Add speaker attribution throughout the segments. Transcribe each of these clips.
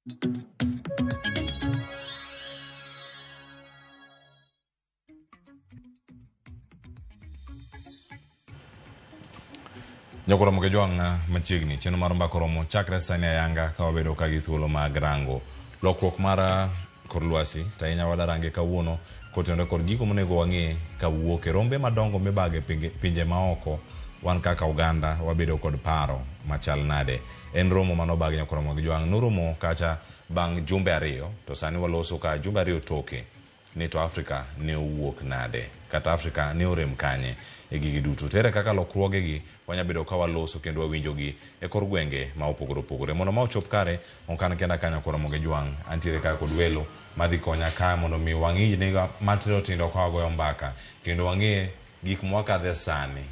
Speaker 1: Nyakoro Mokejwang' machiegni chenro mar mbaka oromo chakre sani ayanga ka wabedo ka gi thuolo mag rango lokruok mar kor lwasi to ahinya wadarange kawuono kotenore kod gigo monego wang'e kawuok e rombe madongo mibago e pinje maoko wan kaka oganda wabedo kod paro machal nade. En romo mane obag Nyakoro Mokejwang' noromo kacha bang' jumbe ariyo to sani waloso ka jumbe ariyo toke ni to Afrika ne owuok nade kata Afrika ne orem kanye e gigi duto. To ere kaka lokruogegi wanya bedo ka waloso kendo wawinjogi e kor gwenge ma opogore opogore. Mondo ma ochop kare, ok an kenda kanyo koro Ramogi Jwang', antiere ka kod welo madhi konya ka mondo mi wang'ij ni matindo tindo ka wagoyo mbaka kendo wang'e gik mwakadhe sani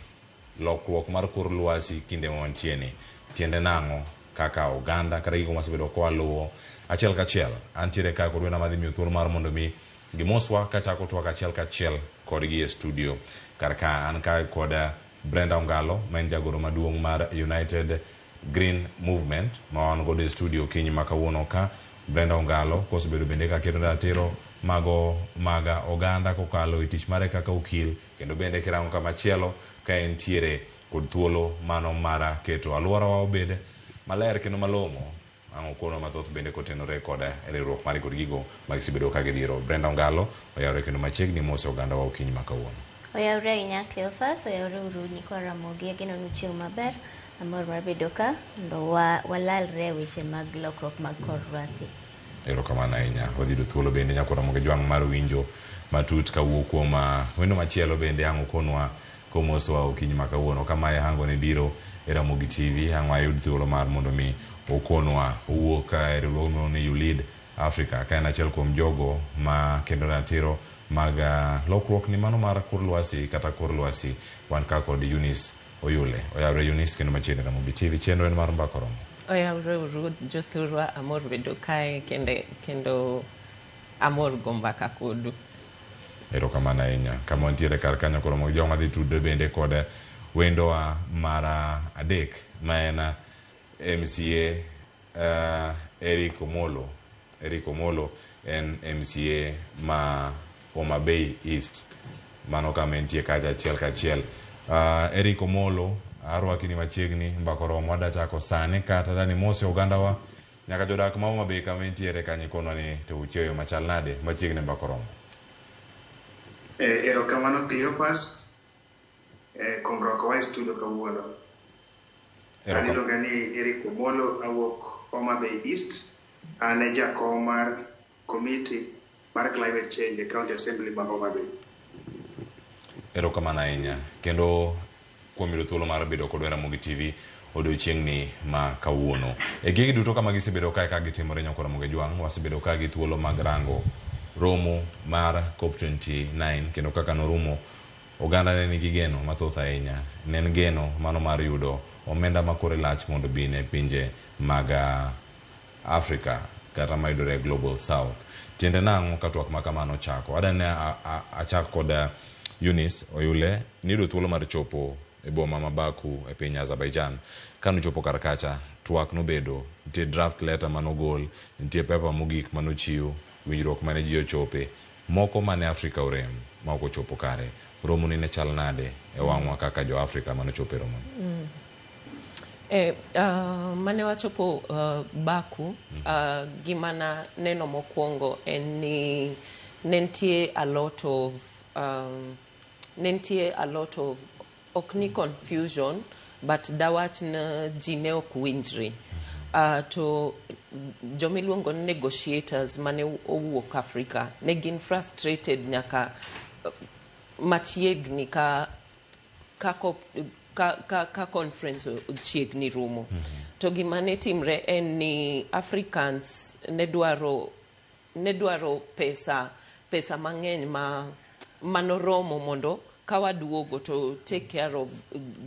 Speaker 1: Lokruok mar kor lwasi kinde ma wantie ni tiende nang'o kaka oganda kata gigo mwasebedo ka waluwo achiel kachiel. Antiere ka kod wenda madhi miyo thuolo mar mondo mi gimoswa kachako twak achiel kachiel kodgi e studio. Kar ka an kae kod Brenda Ongalo ma en jagoro maduong' mar United Green Movement ma wan godo e studio okinyi ma kawuono ka. Brenda Ongalo kosebedo bende ka keto ratiro mago mag oganda kokalo e tich mare kaka okil Kendo bende kirango kamachielo ka entiere kod thuolo mano mar keto aluorawa obed maler kendo malong'o, ang' okonwa mathoth bende kotenore kod riwruok mare kod gigo ma gisebedo ka gidhiro. Brenda Ongalo oyawre kendo machiegni mose ogandawa okinyi ma kawuono.
Speaker 2: Oyawre ahinya Cleophas, oyawre uru nyikwa Ramogi, ageno ni uchiew maber. Amor mar bedo ka mondo walalre e weche mag lokruok mag kor lwasi.
Speaker 1: Erokamano ahinya. Wadhi yudo thuolo bende Nyakwar Ramogi Jwang' mar winjo matut kawuok kuom wendo machielo bende ang' okonwa komosowa okinyi ma kawuono. Ka mae hango ne biro e Ramogi TV, ang' wayud thuolo mar mondo mi okonwa owuok e riwruogno miluongo ni ULEAD Africa ka en achiel kuom jogo ma kendo ratiro mag lokruok ni mano mar kor lwasi kata kor lwasi. Wan ka kod Eunice Oyule. Oyawre Eunice kendo machiegni Ramogi TV. Chenro en mar Mbaka Oromo.
Speaker 3: Oyawre uru jothurwa, amor bedo kae kende kendo amor go mbaka kodu.
Speaker 1: Erokamano ahinya. Kama wantiere kar kanyo koro mondo joma dhi tudre bende kod wendowa mar adek ma en MCA Eric Omolo. Eric Omolo en MCA ma Homa Bay East. Mano kama entie kacha achiel kachiel. Eric Omolo, arwaki ni machiegni, mbaka oromo adwa chako sani kata dani mose ogandawa nyaka jodak ma Homa Bay kama entiere kanyo ikonwa ni to uchiew yo machal nade machiegni mbaka oromo.
Speaker 4: Erokamano Cleophas kuom rwakowa e studio kawuono. An iluonga ni Eric Omolo, awuok Homa Bay East. An e jakom mar committee mar climate change e County Assembly ma Homa Bay.
Speaker 1: Erokamano ahinya kendo kuom yudo thuolo mar bedo kodwa e Ramogi TV odiochieng'ni ma kawuono. E gigi duto kama gisebedo kae ka gitimore Nyakwar Ramogi Ajwang', wasebedo ka gi thuolo mag rango romo mar COP29 kendo kaka norumo Oganda ne nigi geno mathoth ahinya. Ne en geno mano mar yudo omenda ma kore lach mondo obi ne pinje mag Afrika kata mayudore e Global South. Tiende nang'o ka twak ma kamano ochako? Adwa ni achak kod Eunice Oyule. Niyudo thuolo mar chopo e boma ma Baku e piny Azerbaijan. Ka nuchopo kar kacha, twak nobedo, nitie draft letter manogol, nitie paper mogik manochiw, winjruok mane ji ochope. Moko mane Afrika orem ma ok ochopo kare. Romoni ne chal nade e wang'wa kaka jo Afrika mane ochopo e romoni?
Speaker 3: Mane wachopo Baku, gima na neno mokwongo en ni ne nitie a lot of, ne nitie a lot of ok ni confusion but dawach ni ji ne ok winjre. To joma iluongo ni negotiators mane owuok Africa ne gin frustrated nyaka machiegni ka ka, ka, ka, ka conference chiegni rumo. To gima ne timre en ni Africans ne dwaro ne dwaro pesa pesa mang'eny ma manoromo mondo ka waduogo to take care of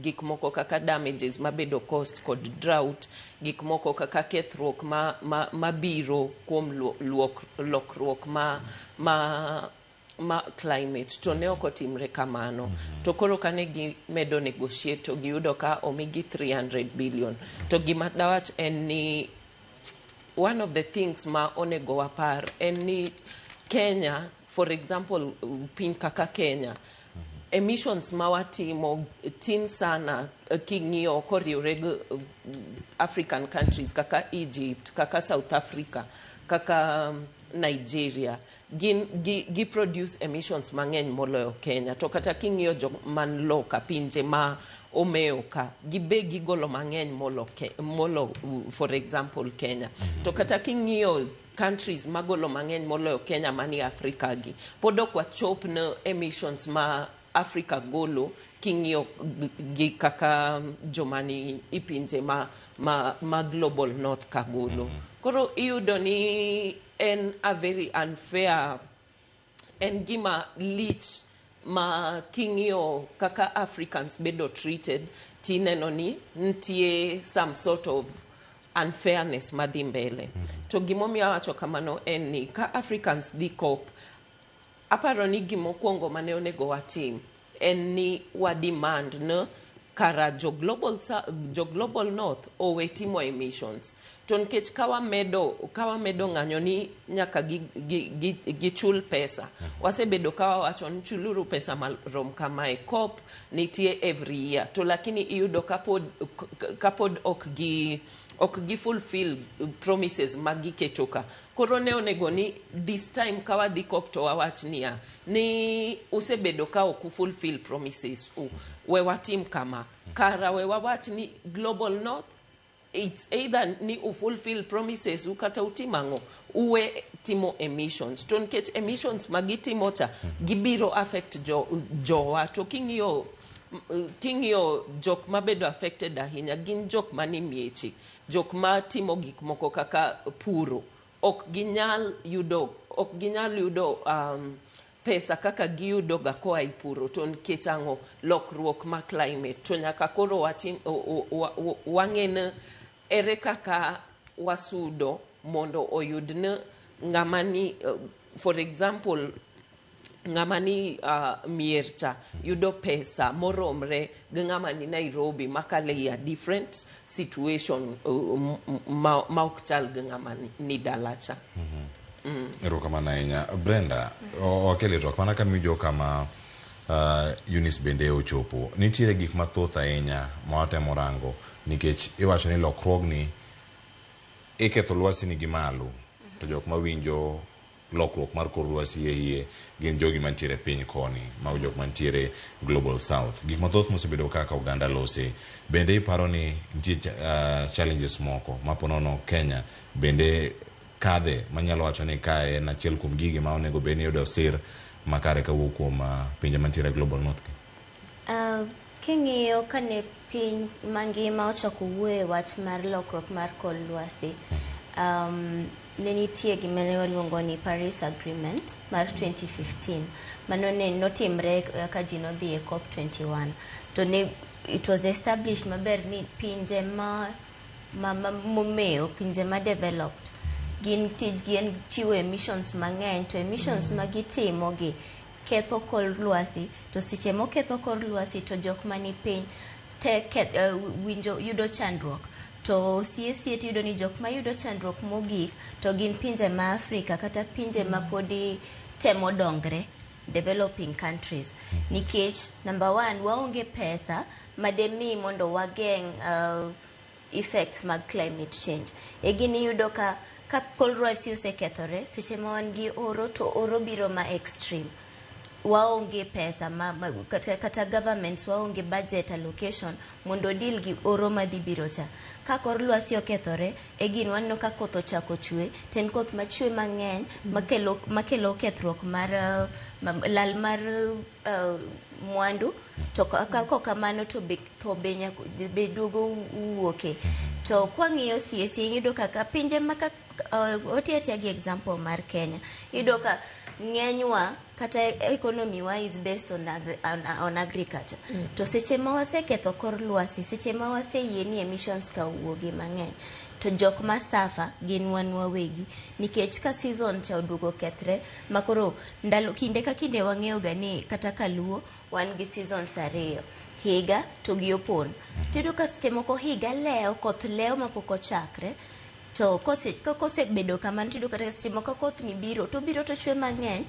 Speaker 3: gik moko kaka damages mabedo cost kod drought, gik moko kaka kethruok ma, ma, mabiro kuom luok, lokruok ma, ma ma climate to ne ok otimre kamano. To koro kane gimedo negotiate to giyudo ka omigi 300 billion. To gima dawach en ni One of the things ma onego wapar en ni Kenya, for example, piny kaka Kenya, emissions ma watimo tin sana king'iyo koriwre gi African countries kaka Egypt, kaka South Africa, kaka Nigeria. Gin gi produce emissions mang'eny moloyo Kenya. To kata king'iyo jok man loka, pinje ma omewo ka, gibe gigolo mang'eny molo, for example, Kenya. To kata king'iyo countries magolo mang'eny moloyo Kenya mani Afrika gi, pod ok wachop ne emissions ma Africa golo king'iyo gi kaka joma ni i pinje ma Global North ka golo. Koro iyudo ni en a very unfair, en gima lich ma king'iyo kaka Africans bedo treated, tineno ni nitie some sort of unfairness madhi mbele. To gimomiyo awacho kamano en ni ka Africans dhi COP, aparo ni gimokwongo mane onego watim en ni wa demand ne kara jo Global North owe timo emissions. To nikech ka wamedo ng'anyo ni nyaka gichul pesa, wasebedo ka wawacho ni chuluru pesa marom kamae. COP nitie every year, to lakini iyudo kapod ok gi fulfill promises ma giketo ka. Koro ne onego ni this time ka wadhi COP to wawach niya ni usebedo ka ok fulfill promises u, we watim kama, kara we wawach ni Global North, it's either ni ufulfill promises u kata utim ang'o, uwe timo emissions. To nikech emissions ma gitimo cha gibiro affect jowa. To king'iyo jok mabedo affected ahinya gin jok mani mieche, jok ma timo gik moko kaka puro, ok ginyal yudo pesa kaka giyudo ga koa e puro. To nikech ang'o? Lokruok ma climate. To nyaka koro watim wang'e ni ere kaka wasudo mondo oyud ni ng'ama ni, for example, ng'ama ni mier cha yudo pesa moromre gi ng'ama ni Nairobi makale a different situation ma ok chal gi ng'ama ni dala cha.
Speaker 1: Erokamano ahinya, Brenda. Wakele twak mana kamijo kama Eunice bende ochopo. Nitiere gik mathoth ahinya ma watemo rango nikech iwacho ni lokruogni iketho lwasi ni gi malo, to jok mawinjo lokruok mar kor lwasi e iye gin jogi mantiere piny koni, mago jok mantiere Global South. Gik mathoth mosebedo kaka oganda lose bende iparo ni nitie challenges moko ma ponono Kenya bende kadhe manyalo wacho ni kae en achiel kuom gigi ma onego bed ni yudo sir makare kawuok kuom pinje mantiere Global North gi.
Speaker 2: King'iyo kane piny mangima ochako wuoyo e wach mar lokruok mar kor lwasi, ne nitie gima ne waluongo ni Paris Agreement mar 2015. Mano ne notimre ka ji nodhi e COP 21. To ne it was established maber ni pinje ma momewo, pinje ma developed, gin tijgi en chiwo emissions mang'eny, to emissions ma gitimo gi ketho kor lwasi. To seche moketho kor lwasi to jok mani piny te winjo yudo chandruok. To sie sie tiyudo ni jok mayudo chandruok mogik to gin pinje ma Afrika kata pinje ma podi temo dongre, developing countries, nikech number one, waonge pesa mademi mondo wageng' effects mag climate change. E gini iyudo ka kor lwasi osekethore, seche ma wan gi oro to oro biro ma extreme, waonge pesa ma kata governments waonge budget allocation mondo deal gi oro madhi biro cha. Ka kor lwasi okethore e gin waneno ka koth ochako chwe, to en koth machwe mang'eny makelo kethruok mar lal mar mwandu. To kok kamano to be tho be nyaka be duogo wuoke. To kwang'iyo sie sie, iyudo kaka pinje ma watiyo atiya gi example mar Kenya, iyudo ka ng'enywa kata economy wa is based on agriculture. To seche ma waseketho kor lwasi, seche ma waseyie ni emissions ka owuogi mang'eny, to jok ma suffer gin wan wawegi, nikech ka season cha oduogo kethre makoro ndalo kinde ka kinde wang'eyo ga ni kata kaluo wan gi seasons ariyo, higa to gi opon. Tiyudo ka seche moko higa lewo, koth lewo mapok ochakre. To kosebedo kamano, tiyudo kata seche moko koth ni biro to biro to chwe mang'eny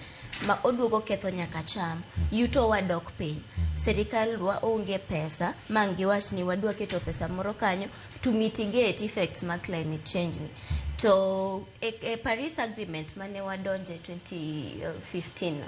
Speaker 2: ma oduogo ketho nyaka cham, yuto wa dok piny. Sirikal wa onge pesa ma ang' giwach ni wadwa keto pesa moro kanyo to mitigate effects mag climate change ni. To e Paris Agreement mane wadonje 2015 no,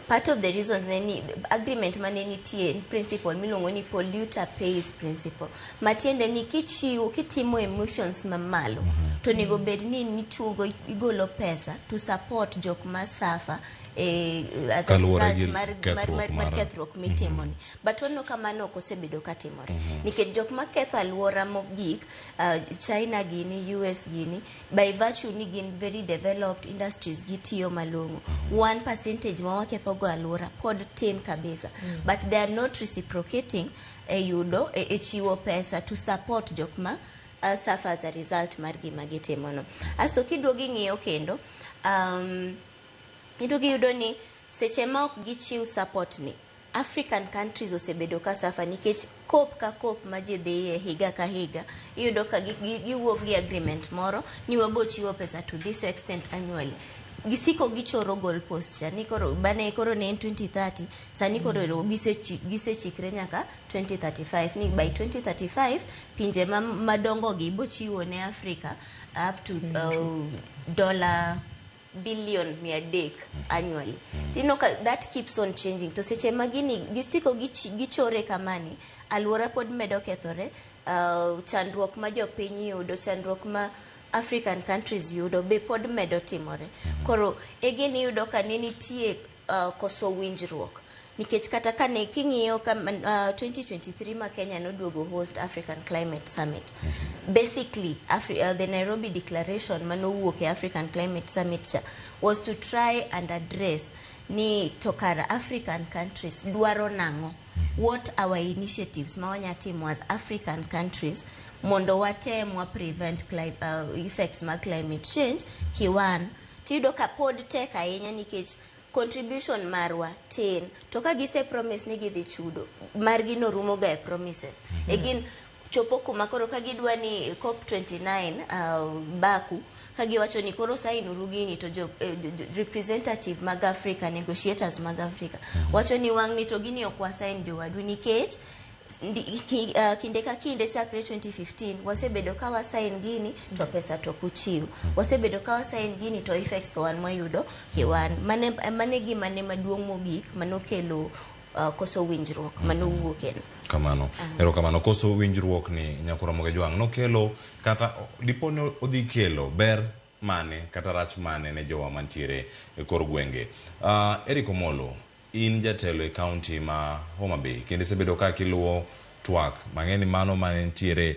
Speaker 2: part of the reasons ne ni agreement mane nitie en principle miluongo ni polluter pays principle, matiende ni kichiwo kitimo emissions mamalo to onego bed ni nichugo igolo pesa to support jok ma suffer as a
Speaker 1: Kaluwore
Speaker 2: result
Speaker 1: gi
Speaker 2: mar
Speaker 1: kethruok
Speaker 2: mar kethruok mitimoni. But waneno ka mano ok osebedo katimore nikech jok maketho aluora mogik, China gini, US gini, by virtue ni gin very developed industries, gitiyo malong'o. One percentage ma waketho go aluora pod tin kabisa, but they are not reciprocating e yudo e chiwo pesa to support jok ma suffer as a result mar gima gitimono. Asto kiduogo ing'iyo kendo, iduogo iyudo ni seche ma ok gichiw support ni, African countries osebedo ka suffer nikech COP ka COP ma ji dhiye higa ka higa, iyudo ka giwuok gi agreement moro ni wabo chiwo pesa to this extent annually. Gisiko gichoro goal post cha ni koro bane koro ne en 2030, sani koro ero gisechikre nyaka 2035, ni by 2035 pinje madongo gi bochiwo ne Africa up to dollar billion 300 annually. Tineno ka that keeps on changing. To seche ma gini gisiko gichore kamani, aluora pod medo kethore, chandruok ma jopiny yudo, chandruok ma African countries yudo be pod medo timore. Koro again iyudo ka ne nitie koso winjruok nikech kata kane king'iyo ka 2023 ma Kenya noduogo host African Climate Summit, basically the Nairobi Declaration manowuok e African Climate Summit cha was to try and address ni to kara African countries dwaro nang'o, what our initiatives ma wanya timo as African countries mondo watem wa prevent effects mag climate change. Kiwan tiyudo ka pod tek ahinya nikech contribution marwa tin, to ka gise promise ni gidhi chudo margi no rumo ga e promises. Again chopo kuma koro ka gidwa ni COP 29 Baku, ka giwacho ni koro sign uru gini, to jo representative mag Africa, negotiators mag Africa wacho ni wang' ni to gini ok wasign jowadu nikech kinde ka kinde chakre 2015 wasebedo ka wasign gini to pesa to ok uchiw, wasebedo ka wasign gini to effects to wan mwayudo kiwan. Mane gima ne maduong' mogik manokelo koso winjruok manowuok en.
Speaker 1: Kamano, erokamano. Koso winjruok ni, nyakura Mogejwang' nokelo kata dipo ni odhi kelo ber mane kata rach mane ne jowa mantiere e kor gwenge? Eric Omolo, in jatelo e kaunti ma Homa Bay kendo isebedo ka kiluwo twak mang'e ni mano mane nitiere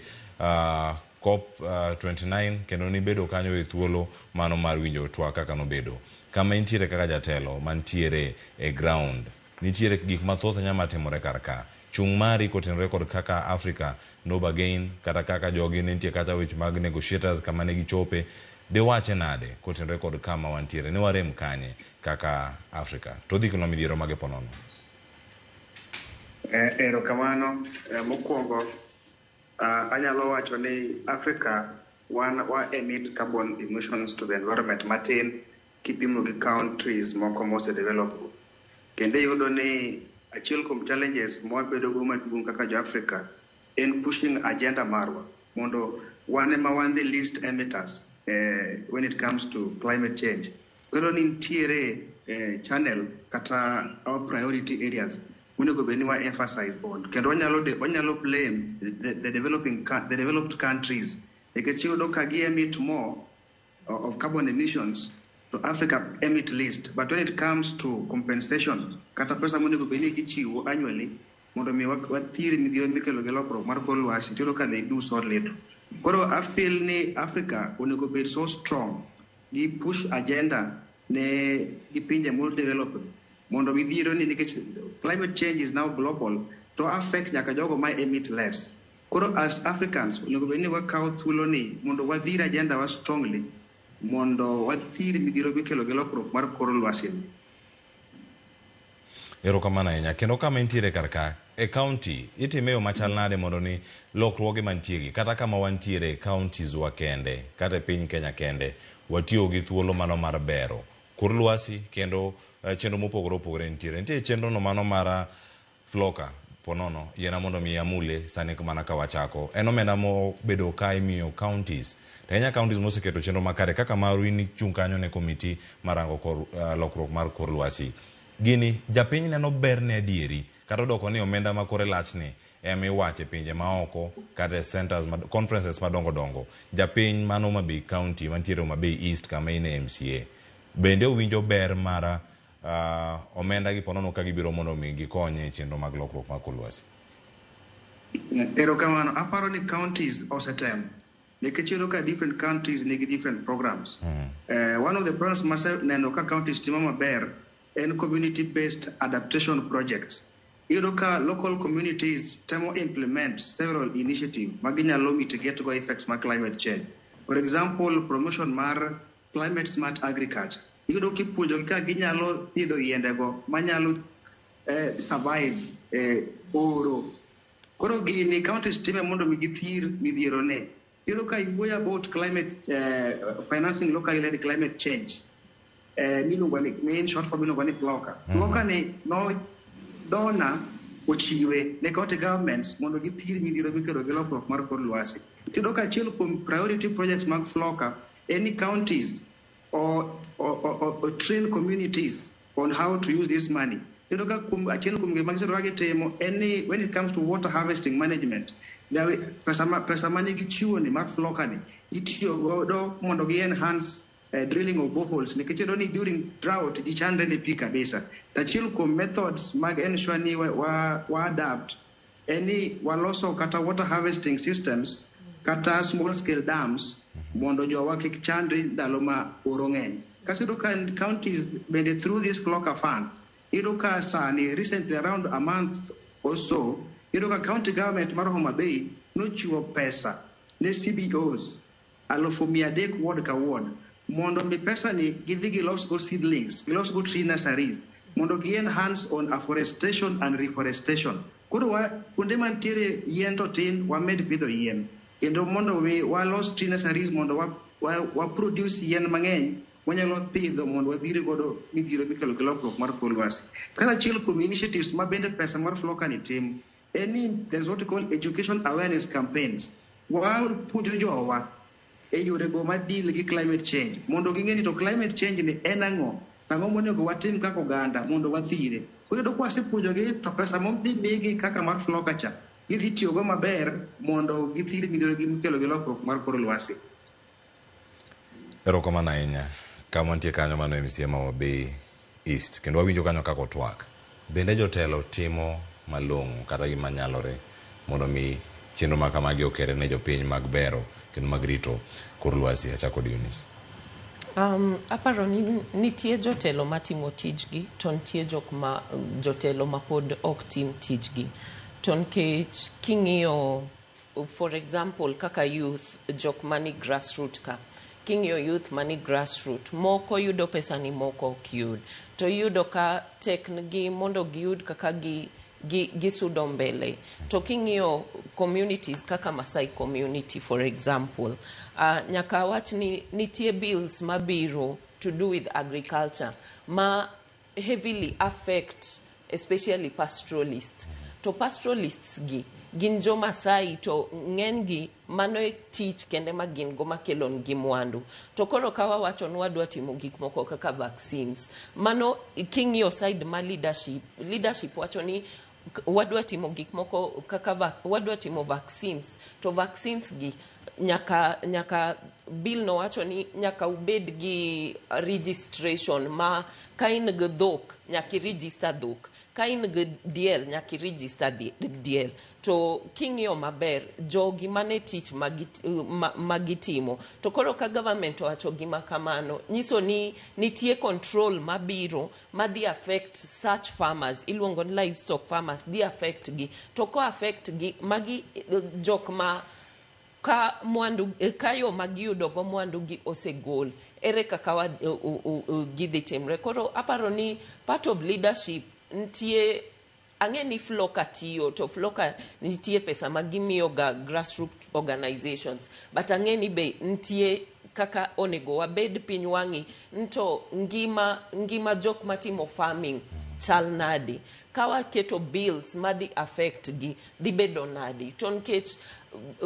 Speaker 1: COP 29, kendo nibedo kanyo e thuolo mano mar winjo twak kaka nobedo. Kama intiere kaka jatelo mantiere e ground, nitiere gik mathoth ahinya matimore kar ka. Chung' mari kotenore kod kaka Africa no bargain kata kaka jogi ne nitie kata weche mag negotiators kama ne gichope, diwache nade kotenore kod kama wantiere ni warem kanye kaka Africa to dhi kelo midhiero mage ponono?
Speaker 4: Erokamano. Mokwongo anyalo wacho ni Africa wan wa emit carbon emissions to the environment matin kipimo gi countries moko mose develop. Kendo iyudo ni achiel kuom challenges mwabedo go maduong' kaka jo Africa en pushing agenda marwa mondo wan ema wan the least emitters when it comes to climate change. Koro ni nitiere channel kata our priority areas monego bed ni wa emphasize on, kendo wanyalo blame the developed countries nikech iyudo ka gi emit more of carbon emissions to Africa emit least. But when it comes to compensation kata pesa monego bed ni gichiwo annually mondo mi wathir midhiero mikelo gi lokruok mar kor lwasi, tiyudo ka they do so little. Koro I feel ni Africa onego bed so strong gi push agenda ne gi pinje mo developed mondo midhiero ni, nikech climate change is now global to affect nyaka jogo ma emit less. Koro as Africans onego bed ni wakawo thuolo ni mondo wadhir agenda wa strongly mondo wathir midhiero mikelo gi lokruok mar kor lwasi ni.
Speaker 1: Erokamano ahinya. Kendo kama intiere kar ka, e county, itime yo machal nade mondo ni lokruoge mantie gi, kata kama wantiere e counties wa kende, kata e piny Kenya kende, watiyo gi thuolo mano mar bero kor lwasi kendo chenro mopogore opogore nitiere. Nitie chenro no mano mar FLLoCA, ponono, yiena mondo mi amule sani mana ka wachako. En omenda mobedo ka imiyo counties, to ahinya counties moseketo chenro makare kaka maru in ichung' kanyo ne komiti marango kor, lokruok mar kor lwasi. Gini japiny neno berne adieri, kata odoko ni omenda ma kore lachni ema iwacho e pinje maoko kata e centers conferences madongo dongo. Japiny man Homa Bay County mantiere Homa Bay East kama in e MCA, bende owinjo ber mar omenda gi ponono ka gibiro mondo mi gikony e chenro mag lokruok mar kor lwasi?
Speaker 4: Erokamano. Aparo ni counties osetemo. Nikech iyudo ka different counties nigi different programs. One of the programs maseneno ka counties timo maber en community based adaptation projects. Iyudo ka local communities temo implement several initiatives ma ginyalo mitigate go effects mar climate change. For example, promotion mar climate smart agriculture. Iyudo kipuonjogi ka ginyalo pidho yiendego manyalo survive oro. Koro gini counties time mondo mi githir midhiero ne. Iyudo ka iwuoyo about climate financing locally led climate change. Miluongo ni, in short form miluongo ni FLLoCA. FLLoCA ni no donor ochiwe ne county governments mondo githir midhiero mikelo gi lokruok mar kor lwasi. Iyudo ka achiel kuom priority projects mag FLLoCA en ni counties or train communities on how to use this money. Iyudo ka kuom achiel kuom gik ma gisebedo ka gitimo en ni when it comes to water harvesting management, pesa mane gichiwo ni mar FLLoCA ni itiyo godo mondo gi enhance drilling of boreholes, nikech iyudo ni during drought ji chandre ne pi kabisa. To achiel kuom methods mag ensure ni wa adapt en ni waloso kata water harvesting systems kata small scale dams mondo jowa kik chandre ndalo ma oro ng'eny. Kasto iyudo ka counties bende through this FLLoCA fund, iyudo ka sani recently, around a month or so, iyudo ka county government mar Homa Bay nochiwo pesa ne CBOs 300,000 ward ka ward mondo mi pesa ni gidhi gilos go seedlings, gilos go tree nurseries mondo gi enhance on afforestation and reforestation. Koro wa kuonde mantiere yien to tin, wamed pidho yien kendo mondo mi walos tree nurseries mondo wa produce yien mang'eny wanyalo pidho mondo wadhire godo midhiero mikelo gi lokruok mar kor lwasi. Kata achiel kuom initiatives ma bende pesa mar FLLoCA ni timo en ni there's what we call education awareness campaigns. Wapuonjo jowa e yorego ma deal gi climate change mondo ging'e ni to climate change ni en ang'o, ang'o monego watim kaka oganda mondo wathire. Koro iyudo kwasepuonjogi to pesa modhi migi kaka mar FLLoCA cha gidhi tiyogo maber mondo githir midhiero mikelo gi lokruok mar kor lwasi.
Speaker 1: Erokamano ahinya. Kama wantie kanyo mano MCA ma Homa Bay East. Kendo wawinjo kanyo kaka otwak. Bende jotelo timo malong'o kata gima nyalore mondo mi chenro ma kamagi okere ne jopiny mag bero kendo mag rito kor lwasi? Achako kod Eunice.
Speaker 3: Aparo ni nitie jotelo matimo tijgi to nitie jok ma jotelo ma pod ok tim tijgi. To nikech king'iyo, for example, kaka youth, jok mani grassroot ka, king'iyo youth mani grassroot, moko yudo pesa ni, moko ok yud. To iyudo ka tek gi mondo giyud kaka gi gisudo mbele. To king'iyo communities kaka Masai community, for example, nyaka awach ni nitie bills mabiro to do with agriculture ma heavily affect especially pastoralists. To pastoralists gi gin jo Masai, to ng'eny gi mano e tich kende ma gin go makelo negi mwandu. To koro ka wawacho ni wadwa timo gik moko kaka vaccines, mano king'iyo side ma leadership wacho ni wadwa timo gik moko kaka wadwa timo vaccines, to vaccines gi nyaka bill no wacho ni nyaka ubed gi registration, ma ka in gi dhok nyaka i-register dhok, ka in gi diel nyaka i-register diel. To king'iyo maber, jogi mane tich ma gitimo. To koro ka government owacho gima kamano, nyiso ni nitie control mabiro madhi affect such farmers, iluongo ni livestock farmers, dhi affect gi. To ko affect gi, magi jok ma ka mwandu, ka yo ma giyudo go mwandu gi osegol, ere kaka gidhi timre? Koro aparo ni part of leadership Nitie, ang'e ni FLLoCA tiyo, to FLLoCA nitie pesa ma gimiyo ga grassroots organizations, but ang'e ni be nitie kaka onego wabed piny wang'i to ngima jok matimo farming chal nadi, ka waketo bills madhi affect gi dhi bedo nadi, to nikech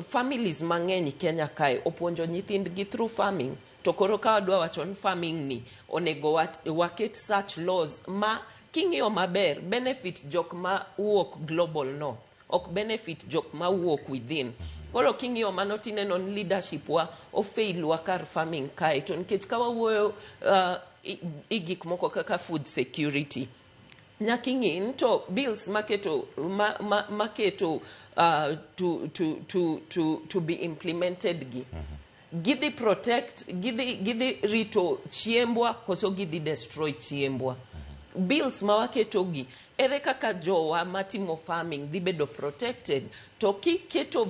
Speaker 3: families mang'eny Kenya kae opuonjo nyithindgi through farming. To koro ka wadwa wacho ni farming ni onego waket such laws ma king'iyo maber benefit jok ma wuok Global North, ok benefit jok ma wuok within. Koro king'iyo mano tineno ni leadership wa ofail wa kar farming kae, to nikech ka wawuoyo i gik moko kaka food security, nyaka ing'i ni to bills maketo to be implemented gi gidhi protect, gidhi rito chiembwa koso gidhi destroy chiembwa. Bills ma waketo gi, ere kaka jowa matimo farming dhi bedo protected? To kiketo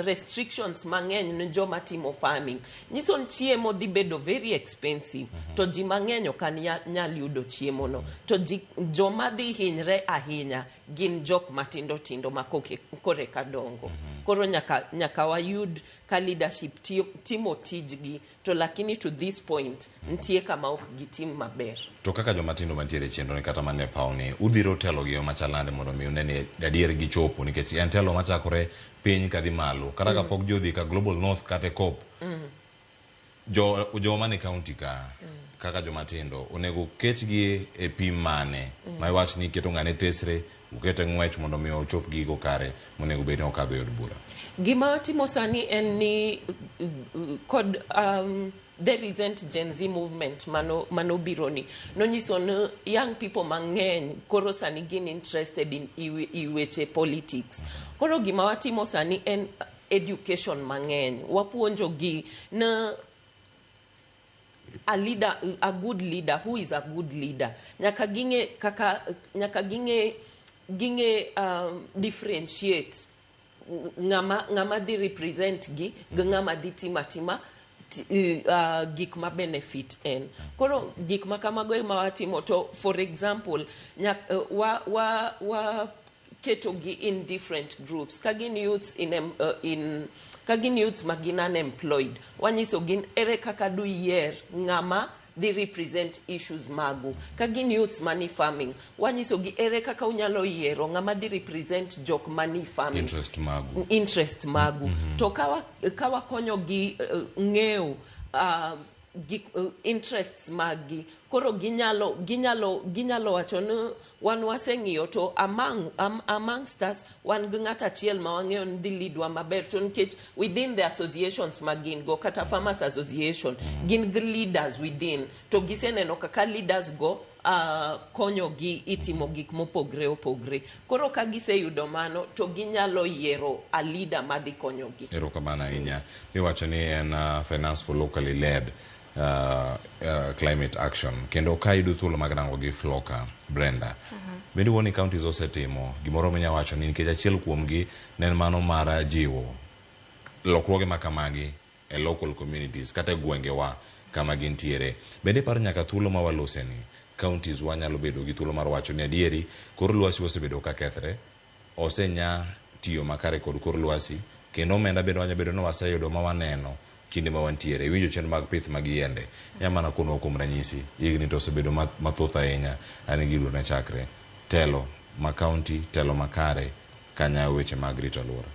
Speaker 3: restrictions mang'eny ne joma timo farming, nyiso ni chiemo dhi bedo very expensive, to ji mang'eny ok nyal yudo chiemo no, to ji joma dhi hinyre ahinya gin jok matindo tindo ma koreka dongo. Koro nyaka wayud ka leadership timo tijgi, to lakini to this point nitie kama ok gitim maber.
Speaker 1: To kaka joma tindo mantiere e chenro ni kata mane paw ni, udhiro telo gi yo machal nade mondo mi une ni adier gichopo? Nikech en telo machakore piny kadhi malo, kata kapok ji odhi ka Global North kata e COP, jo mane county ka, kaka joma tindo onego ketgi e pim mane ma iwach ni iketo ng'ane tesre, ukete ng'wech mondo mi ochop gigo kare monego bed ni okadho e od bura?
Speaker 3: Gima watimo sani en ni kod the recent Gen Z movement mano biro ni nonyiso ni young people mang'eny koro sani gin interested in i weche politics. Koro gima watimo sani en education mang'eny, wapuonjo gi na a leader, a good leader, who is a good leader, nyaka ging'e kaka nyaka ging'e differentiate ng'ama dhi represent gi gi ng'ama dhi timo atima gik ma benefit en. Koro gik ma kamago ema watimo. To for example, wa keto gi in different groups. Ka gin youths ma gin unemployed, wanyiso gin ere kaka du yier ng'ama dhi represent issues magu. Ka gin youths mani farming, wanyiso gi ere kaka unyalo yiero ng'ama dhi represent jok mani farming,
Speaker 1: interest magu.
Speaker 3: Interest magu. To ka wakonyo gi ng'eyo gik, interests maggi, koro ginyalo wacho ni wan waseng'iyo to amongst us wan gi ng'at achiel ma wang'eyo ni dhi leadwa maber, to nikech within the associations ma gin go, kata farmers association, gin gi leaders within, to giseneno kaka leaders go konyogi itimo gik mopogre opogre. Koro ka giseyudo mano, to ginyalo yiero a leader madhi konyogi.
Speaker 1: Erokamano ahinya. Iwacho ni en finance for locally led climate action. Kendo ka yudo thuolo mag rango gi FLLoCA, Brenda, bende wuoni counties osetimo gimoro minya wacho ni nikech achiel kuomgi ne en mano mar jiwo lokruoge ma kamagi e local communities kata e gwengewa kama gintiere. Bende iparo nyaka thuolo ma waloseni, counties wa nyalo bedo gi thuolo mar wacho ni adieri kor lwasi osebedo ka kethre, osenya tiyo makare kod kor lwasi, kendo omenda bende wanya bedo ni waseyudo ma waneno kinde ma wantiere. Iwinjo chenro mag pith mag yiende, nya mana konwa kuom ranyisi, higni to osebedo mathoth ahinya ane giduto ne chakre telo ma county, telo makare kanyayo weche mag rito alwora.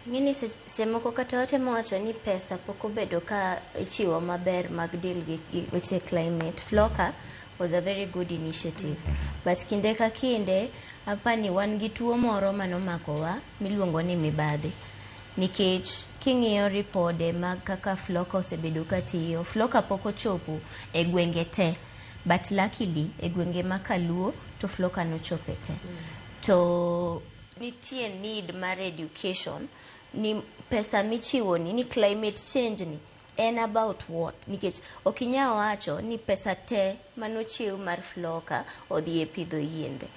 Speaker 2: Ing'eni seche moko kata watemo wacho ni pesa pok obedo ka ichiwo maber mag deal gi weche climate. FLLoCA was a very good initiative. But kinde ka kinde, apani wan gi tuo moro manomakowa miluongo ni mibadhi. Nikech king'iyo ripode mag kaka FLLoCA osebedo ka tiyo, FLLoCA pok ochopo e gwenge te. But luckily, e gwenge ma Kaluo to FLLoCA nochope te. To nitie need mar education ni pesa michiwo ni climate change ni en about what, nikech ok inyal wacho ni pesa te manochiw mar FLLoCA odhi e pidho yiende,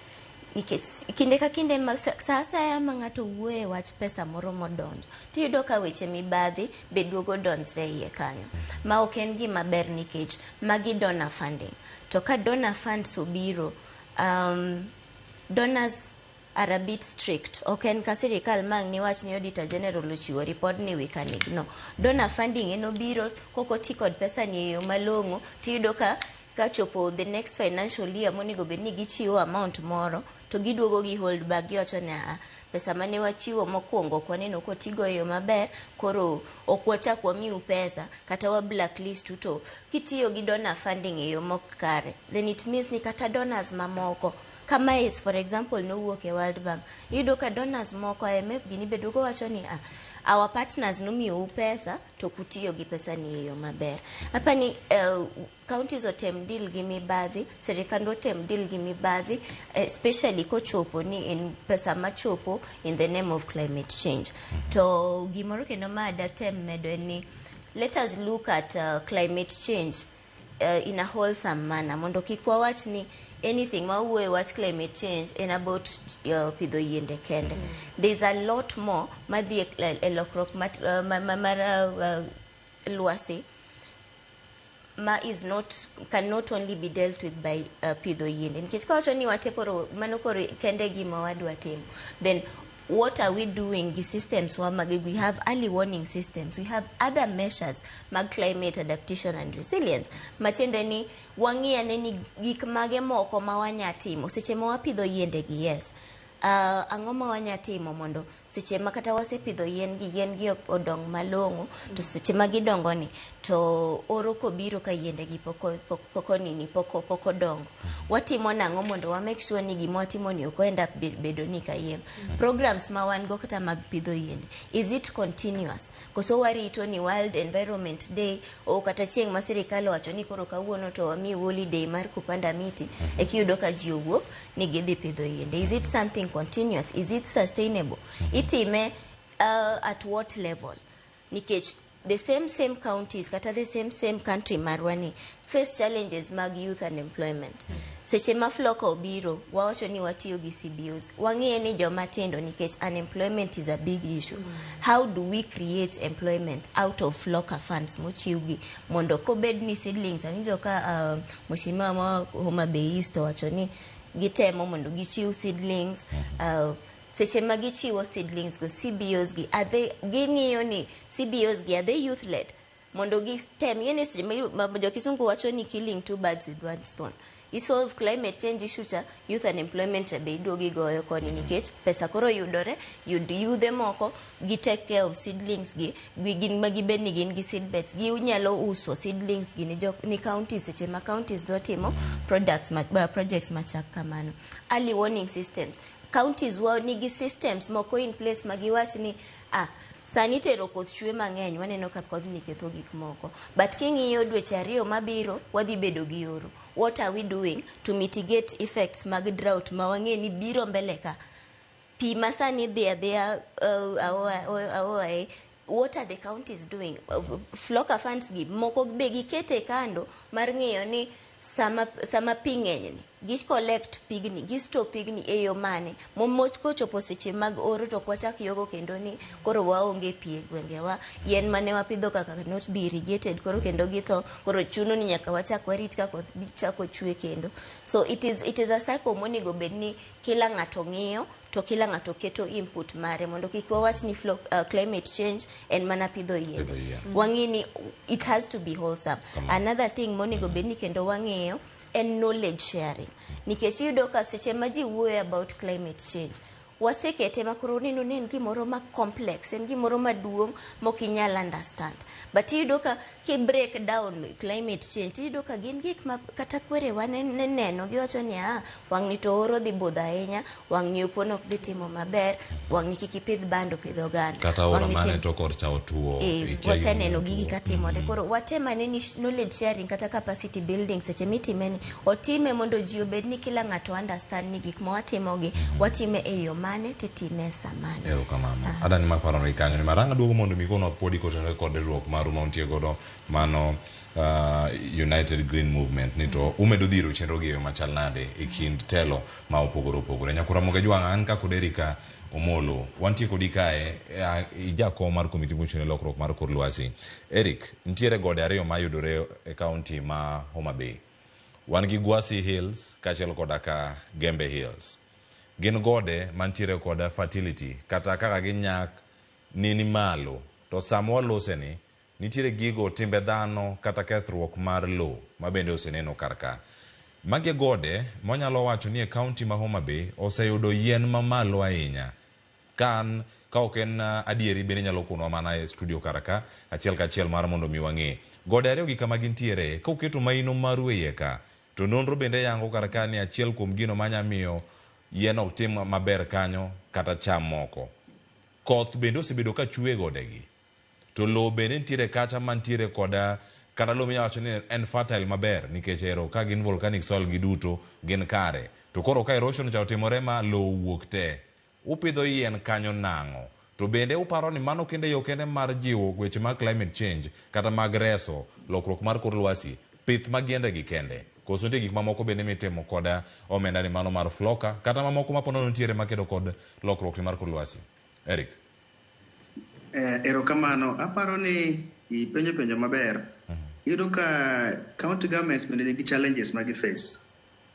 Speaker 2: nikech kinde ka kinde ma sa asaya ma ng'ato wuoye wach pesa moro modonjo, tiyudo ka weche mibadhi be duogo donjre iye kanyo, ma ok en gima ber, nikech magi donor funding, to ka donor funds obiro Donors are a bit strict. Ok en ka sirikal mang' niwach ni Auditor General ochiwo report ni we can ignore. Donor funding en obiro kok oti kod pesa ni e yo malong'o, tiyudo ka kachopo the next financial year monego bed ni gichiwo amount moro to giduogo gi hold back, giwacho ni aa, pesa mane wachiwo mokwongo ok waneno kotigo e yo maber, koro ok wachak wamiu pesa kata wa blacklist u. To kitiyo gi donor funding e yo mok kare, then it means ni kata donors mamoko kama is, for example, nowuok e World Bank, iyudo ka donors moko, IMF gini be duogo wacho ni ah, our partners nomiyou pesa to ok utiyo gi pesa ni e yo maber. Apani counties otem deal gi mibadhi, sirikand otem deal gi mibadhi, especially kochopo ni en pesa machopo in the name of climate change. To gimoro kendo ma datem medo en ni let us look at climate change in a wholesome manner, mondo kik wawach ni anything ma wuoyo e wach climate change en about pidho yiende kende. There's a lot more madhi e lokruok mar lwasi ma is not cannot only be dealt with by pidho yiende, nikech kawacho ni wate koro mano koro kende gima wadwa timo, then what are we doing gi systems wa mag? We have early warning systems, we have other measures mag climate adaptation and resilience, matiende ni wang'i ane ni gik mage moko ma wanya timo seche ma wapidho yiende gi. Yes, ang'o ma wanya timo mondo seche ma kata wasepidho yien gi, yien gi odong malong'o, to seche ma gidongo ni to oro kobiro ka yiende gi pok onini pok odongo, watimo nang'o mondo wa make sure ni gima watimo ni ok end up bedo ni kayiem? Programs ma wan go kata mag pidho yiende, is it continuous koso warito ni World Environment Day o kata chieng' ma sirikal owacho ni koro kawuono to wamiu holiday mar kupanda miti, e kiyudo ka ji owuok ni gidhi pidho yiende? Is it something continuous? Is it sustainable? Itime at what level? Nikech the same same counties kata the same same country marwa ni face challenges mag youth unemployment. Seche ma FLLoCA obiro wawacho ni watiyo gi CBOs, wang'iye ni joma tindo, nikech unemployment is a big issue. How do we create employment out of FLLoCA funds mochiwgi mondo kobed ni seedlings? Awinjo ka mheshimiwa ma Homa Bay East owacho ni gitemo mondo gichiw seedlings. Seche ma gichiwo seedlings go, CBOs gi, are they ging'iyo ni CBOs gi, are they youth led, mondo gitem ing'e ni seche ma jokisungu wacho ni killing two birds with one stone, isolve climate change issue cha, youth unemployment cha be iduogo igoyo koni, nikech pesa koro yudore yud yudhe moko gi take care of seedlings gi, gin ma gibed ni gin gi seedbeds, ginyalo uso seedlings gi ni counties seche ma counties dwa timo products ma, projects machak kamano. Early warning systems, counties wa nigi systems moko in place ma giwach ni ah, sani tero koth chwe mang'eny, waneno ka kodhni ketho gik moko, but king'iyo dweche 2 mabiro wadhi bedo gi oro. What are we doing to mitigate effects mag drought ma wang'e ni biro mbele ka pi ma sani dhi adhiya aoa? What are the counties doing? FLLoCA funds gi moko be gikete kando mar ng'iyo ni sama pi ng'eny ni gi collect pigni, gi store pigni e yo mane momoch kochopo seche mag oro to ok wachak yogo kendo ni koro waonge pi e gwengewa, yien mane wapidho kaka not be irrigated koro kendo githo, koro chuno ni nyaka wachak warit ka koth chako chwe kendo. So it is a cycle monego bed ni kila ng'ato ng'iyo to kila ng'ato keto input mare mondo kik wawach ni climate change en mana pidho yiende.
Speaker 1: Pidho yien.
Speaker 2: Wang'i ni it has to be wholesome. Another thing monego bed ni kendo wang'iyo en knowledge sharing, nikech iyudo ka seche ma ji wuoyo about climate change, wasekete ma koro neno ni en gimoro ma complex, en gimoro maduong' mok inyal understand, but iyudo ka ki break down climate change, tiyudo ka gin gik ma kata kwerewa ne neno, giwacho ni ah, wang'ni to oro dhi budho ahinya, wang'ni opon ok dhi timo maber, wang'ni kik ipidh bando, pidh oganda.
Speaker 1: Kata aora
Speaker 2: Wang'ni
Speaker 1: mane to kor cha otuo. Ikia
Speaker 2: waseneno
Speaker 1: gimomiyo
Speaker 2: gigi
Speaker 1: otuo.
Speaker 2: katimore. Koro watem ane ni knowledge sharing kata capacity building seche mitime ni otime mondo ji obed ni kila ng'ato understand ni gik ma watimogi watime e yo mane titime e sa mane.
Speaker 1: Erokamano. Adani ma paro ni kanyo ni maranga duogo mondo mi konwa podi kotenore kod riwruok maru ma untie godo mano United Green Movement, ni to umedo dhiro chenro gi e yo machal nade e kind telo ma opogore opogore. Nyakura Moge Jwang' an ka kod Erika Omolo wantie kodi kae, ijakom mar komiti mochung' ne lokruok mar kor lwasi. Eric, nitiere gode ariyo mayudore e kaunti ma Homa Bay. Wan gi Gwasi Hills kaachiel koda ka Gembe Hills. Gin gode mantiere koda fertility kata kaka ginyak ni malo. To sama walose ni, nitiere gigo timbe dhano kata kethruok mar lowo mabende oseneno kar ka. Magi e gode mwanyalo wacho ni e kaunti ma Homa Bay oseyudo yien mamalo ahinya. Ka an ka ok en adieri bende inyalo konwa mana e studio kar ka achiel kachiel mar mondo mi wang'e. Gode ariyo gi kama gintiere, ka uketo maino maru e iye ka, to nonro bende yango kar ka ni achiel kuom gino manya miyo yien ok tim maber kanyo kata cham moko. Koth bende osebedo ka chwe e godegi. To lowo bende nitiere kacha mantiere koda kata lowo minyalo wacho ni en fertile maber nikech ero ka gin volcanic soil giduto gin kare. To koro ka erosion cha otimore ma lowo owuok te, upidho yien kanyo nang'o? To bende uparo ni mano kende yo kende mar jiwo weche mag climate change kata mag reso lokruok mar kor lwasi, pith mag yiende gi kende? Koso nitie gik mamoko bende mitimo koda omenda ni mano mar FLLoCA kata mamoko ma ponono nitiere makedo kod lokruok ni mar kor lwasi? Eric.
Speaker 4: Erokamano. Aparo ni ipenjo penjo maber. Iyudo ka county governments bende nigi challenges ma gi face.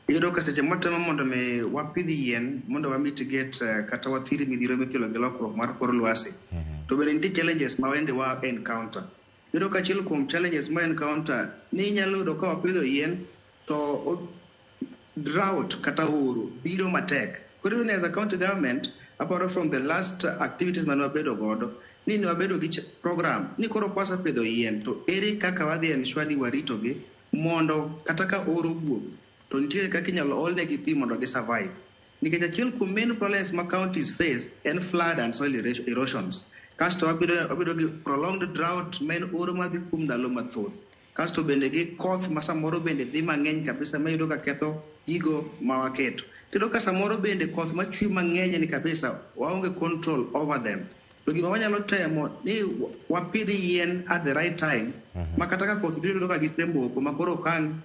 Speaker 4: Iyudo ka seche mwatemo mondo mi wapidh yien mondo wa mitigate kata wathir midhiero mikelo gi lokruok mar kor lwasi. To bende nitie challenges ma bende wa encounter. Iyudo ka achiel kuom challenges ma encounter ni inyalo yudo ka wapidho yien to drought kata oro biro matek. Koro iyudo ni as a county government, aparo from the last activities mane wabedo godo, ni ne wabedo gi program ni koro kwasepidho yien to ere kaka wadhi ensure ni waritogi mondo kata ka oro owuok to nitiere kaka inyalo olnegi pi mondo gi survive. Nikech achiel kuom main problems ma counties face en flood and soil erosions. Kasto wabedo gi prolonged drought ma en oro madhi kuom ndalo mathoth. Kasto bende gi koth ma samoro bende dhi mang'eny kabisa ma iyudo ka ketho gigo ma waketo. Tiyudo ka samoro bende koth machwe mang'eny ni kabisa waonge control over them. To gima wanyalo temo ni wapidh yien at the right time ma kata ka koth biro, iyudo ka gisemoko ma koro ok ang'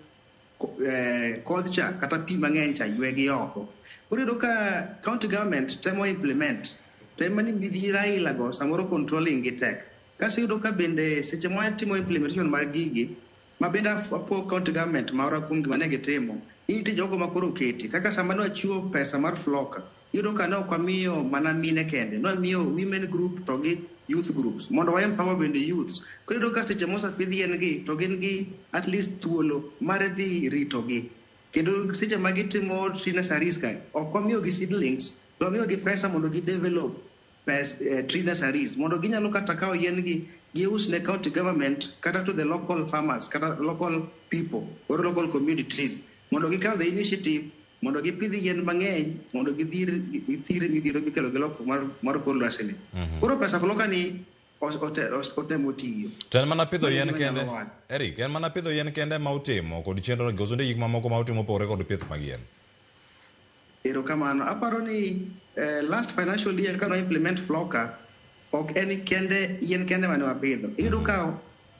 Speaker 4: kodh cha kata pi mang'eny cha ywegi oko. Koro iyudo ka county government temo implement to ema ni midhiero aila go samoro controlling gi tek. Kasto iyudo ka bende seche ma watimo implementation mar gigi ma bende apuo county government marwa kuom gima ne gitimo, ni nitie jogo ma koro oketi. Kaka sama ne wachiwo pesa mar FLLoCA, iyudo ka ne ok wamiyo mana mine kende, ne wamiyo women group to gi youth groups mondo wa empower bende youths. Koro iyudo ka seche mosepidh yien gi to gin gi at least thuolo mar dhi ritogi. Kendo seche ma gitimo tree nurseries ka, ok wamiyogi seedlings, to wamiyogi pesa mondo gi develop tree nurseries mondo ginyalo kata kawo yien gi gius ne county government kata to the local farmers kata local people or local communities mondo gikaw the initiative mondo gipidh yien mang'eny mondo gidhir githir midhiero mikelo gi lokruok mar kor lwasi ni. Koro pesa FLLoCA ni otemo tiyo.
Speaker 1: To en mana pidho
Speaker 4: Mano
Speaker 1: yien
Speaker 4: gima
Speaker 1: kende.
Speaker 4: anyalo wacho.
Speaker 1: Eric, en mana pidho yien kende ma utimo kod chenro koso nitie gik mamoko ma utimo mopogore kod pith mag yien?
Speaker 4: Erokamano. Aparo ni last financial year kane implement FLLoCA, ok en kende yien kende mane wapidho. Iyudo ka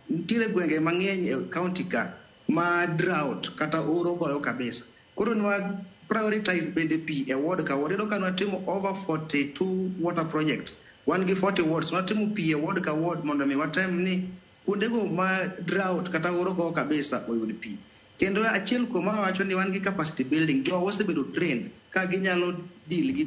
Speaker 4: nitiere gwenge mang'eny e county ka ma drought kata oro goyo kabisa. Koro ne wa prioritize bende pi e ward ka ward. Iyudo ka ne watimo over 42 water projects. Wan gi 40 wards. Watimo pi e ward ka ward mondo mi watem ni kuondego ma drought kata oro goyo kabisa oyud pi. Kendo achiel kuom awacho ni wan gi capacity building. Jowa osebedo trained ka ginyalo deal gi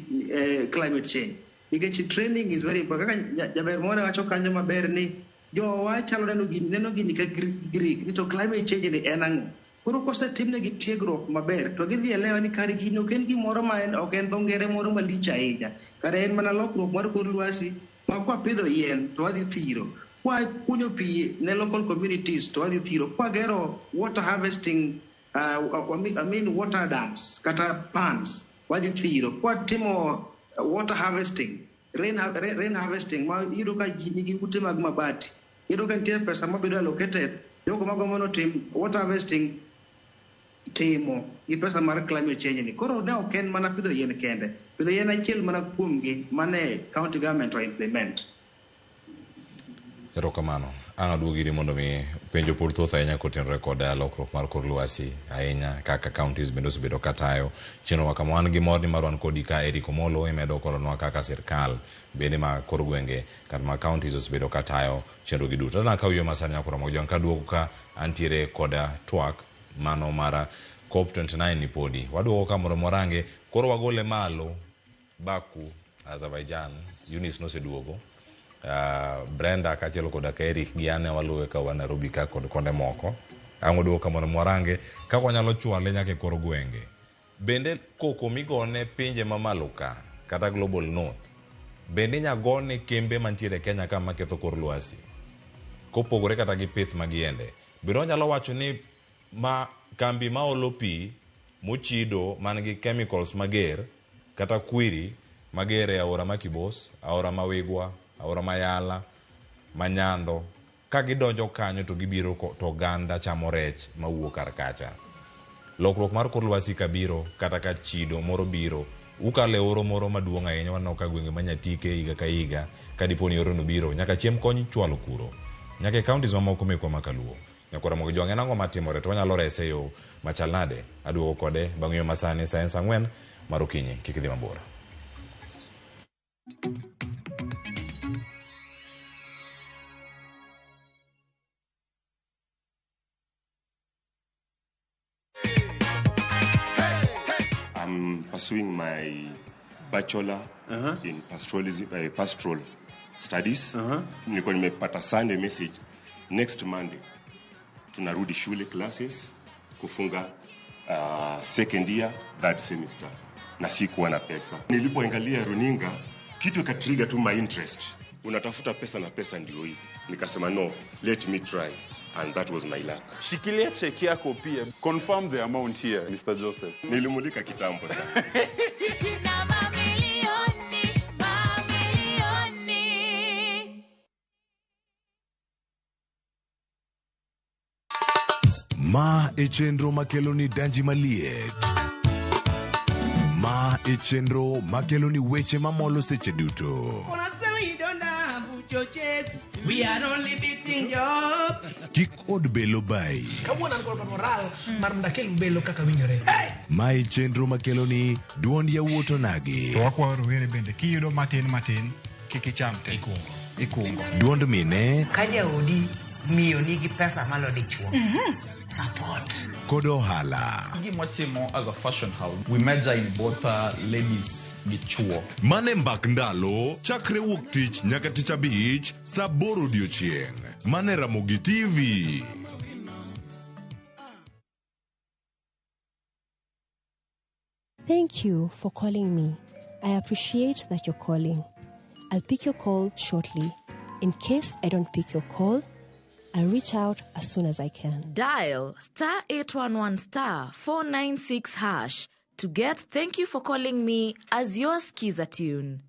Speaker 4: climate change. Nikech training is very important. Kaka jaber moro wacho kanyo maber ni jowa chalo neno gini ka Greek ni to climate change ni en ang'o. Koro kosetimnegi tiegruok maber to gidhi elewa ni kare gini ok en gimoro ma en ok en dho ngere moro malich ahinya. Kare en mana lokruok mar kor lwasi ma kwapidho yien to wadhi thiro. Kwakunyo pi ne local communities to wadhi thiro. Kwagero water harvesting, I mean water dams kata ponds wadhi thiro. Kwatimo water harvesting, rain harvesting ma iyudo ka ji nigi ute mag mabati. Iyudo ka nitie pesa mabedo allocated, jogo magombo notim water harvesting timo gi pesa mar climate change ni. Koro ne ok en mana pidho yien kende. Pidho yien achiel mana kuomgi mane county government o implement.
Speaker 1: Erokamano. Ang' aduogo iri mondo mi penjo pod thoth ahinya kotenore kod lokruok mar kor lwasi ahinya kaka counties bende osebedo katayo chenro ma kama. Wan gi mor ni mar wan kodi ka Eric Omolo imedo koronwa kaka sirkal bende ma kor gwenge kata ma counties osebedo katayo chenro gi duto. Tadwa kaw yo masani nyakoro mogo jong kaduogo ka antiere koda twak mano mar COP29 ni podi. Waduogo ka mondo warange, koro wagole malo Baku, Azerbaijan, Eunice noseduogo. Brenda kaachiel koda ka Eric gi an ne waluwe ka wan Nairobi ka kod konde moko. Ang' waduogo ka mondo warange kaka wanyalo chwale nyaka e kor gwenge. Bende koko migone pinje mamalo ka kata Global North bende inya gone kembe mantiere e Kenya ka maketho kor lwasi kopogore kata gi pith mag yiende. Bende wanyalo wacho ni ma kambi maolo pi mochido man gi chemicals mager kata kwiri mager e aora ma Kibos, aora ma Wigwa, aora ma Yala, ma Nyando, ka gidonjo kanyo to gibiro to oganda chamo rech mawuok kar kacha. Lokruok mar kor lwasi kabiro kata ka chido moro biro, ukalo e oro moro maduong' ahinya waneno ka gwenge ma Nyatike higa ka higa ka dipo ni oro no biro nyaka chiemb kony ichwalo kuro nyaka e counties mamoko mekwa ma kaluo. Nyakwar Ramogi Jwang' en ang'o matimore to wanyalo rese e yo machal nade? Aduogo kode bang' yo masani sa en sa ang'wen mar okinyi. Kik idhi mabor.
Speaker 5: I'm pursuing my bachelor in pastoral studies. Nilikuwa nimepata Sunday message, next Monday tunarudi shule classes kufunga second year third semester, na sikuwa na pesa. Nilipoangalia runinga kitu ikatrigger tu my interest. Unatafuta pesa na pesa ndio hii. Nikasema no, let me try, and that was my luck.
Speaker 6: Shikilia cheki yako pia. Confirm the amount here, Mr. Joseph.
Speaker 5: Nilimulika kitambo sana.
Speaker 7: Sina mamilioni, mamilioni.
Speaker 8: Ma e chenro makelo ni danji maliet. Ma e chenro makelo ni weche mamolo seche duto.
Speaker 9: We are only beating job.
Speaker 8: Kik od belo bai.
Speaker 9: Kawuono an kod moral mar mondo akel belo kaka winjore.
Speaker 8: Ma e chenro makelo ni duond yawuot onagi.
Speaker 10: To wakwayo rowere bende kiyudo matin matin kik icham te. Ikungo.
Speaker 8: Duond mine.
Speaker 9: Ka jaodi miyo nigi pesa malo dichuo. Support.
Speaker 8: Kod ohala.
Speaker 11: Gima watimo as a fashion house, we major in both ladies gi chuo.
Speaker 8: Mane mbak ndalo, chakre wuok tich nyaka tich abich, saa aboro odiochieng'. Mane Ramogi TV.
Speaker 12: Thank you for calling me. I appreciate that you're calling. I'll pick your call shortly. In case I don't pick your call, I'll reach out as soon as I can.
Speaker 7: Dial star 811 star 496 hash to get Thank You for Calling Me as your Skiza tune.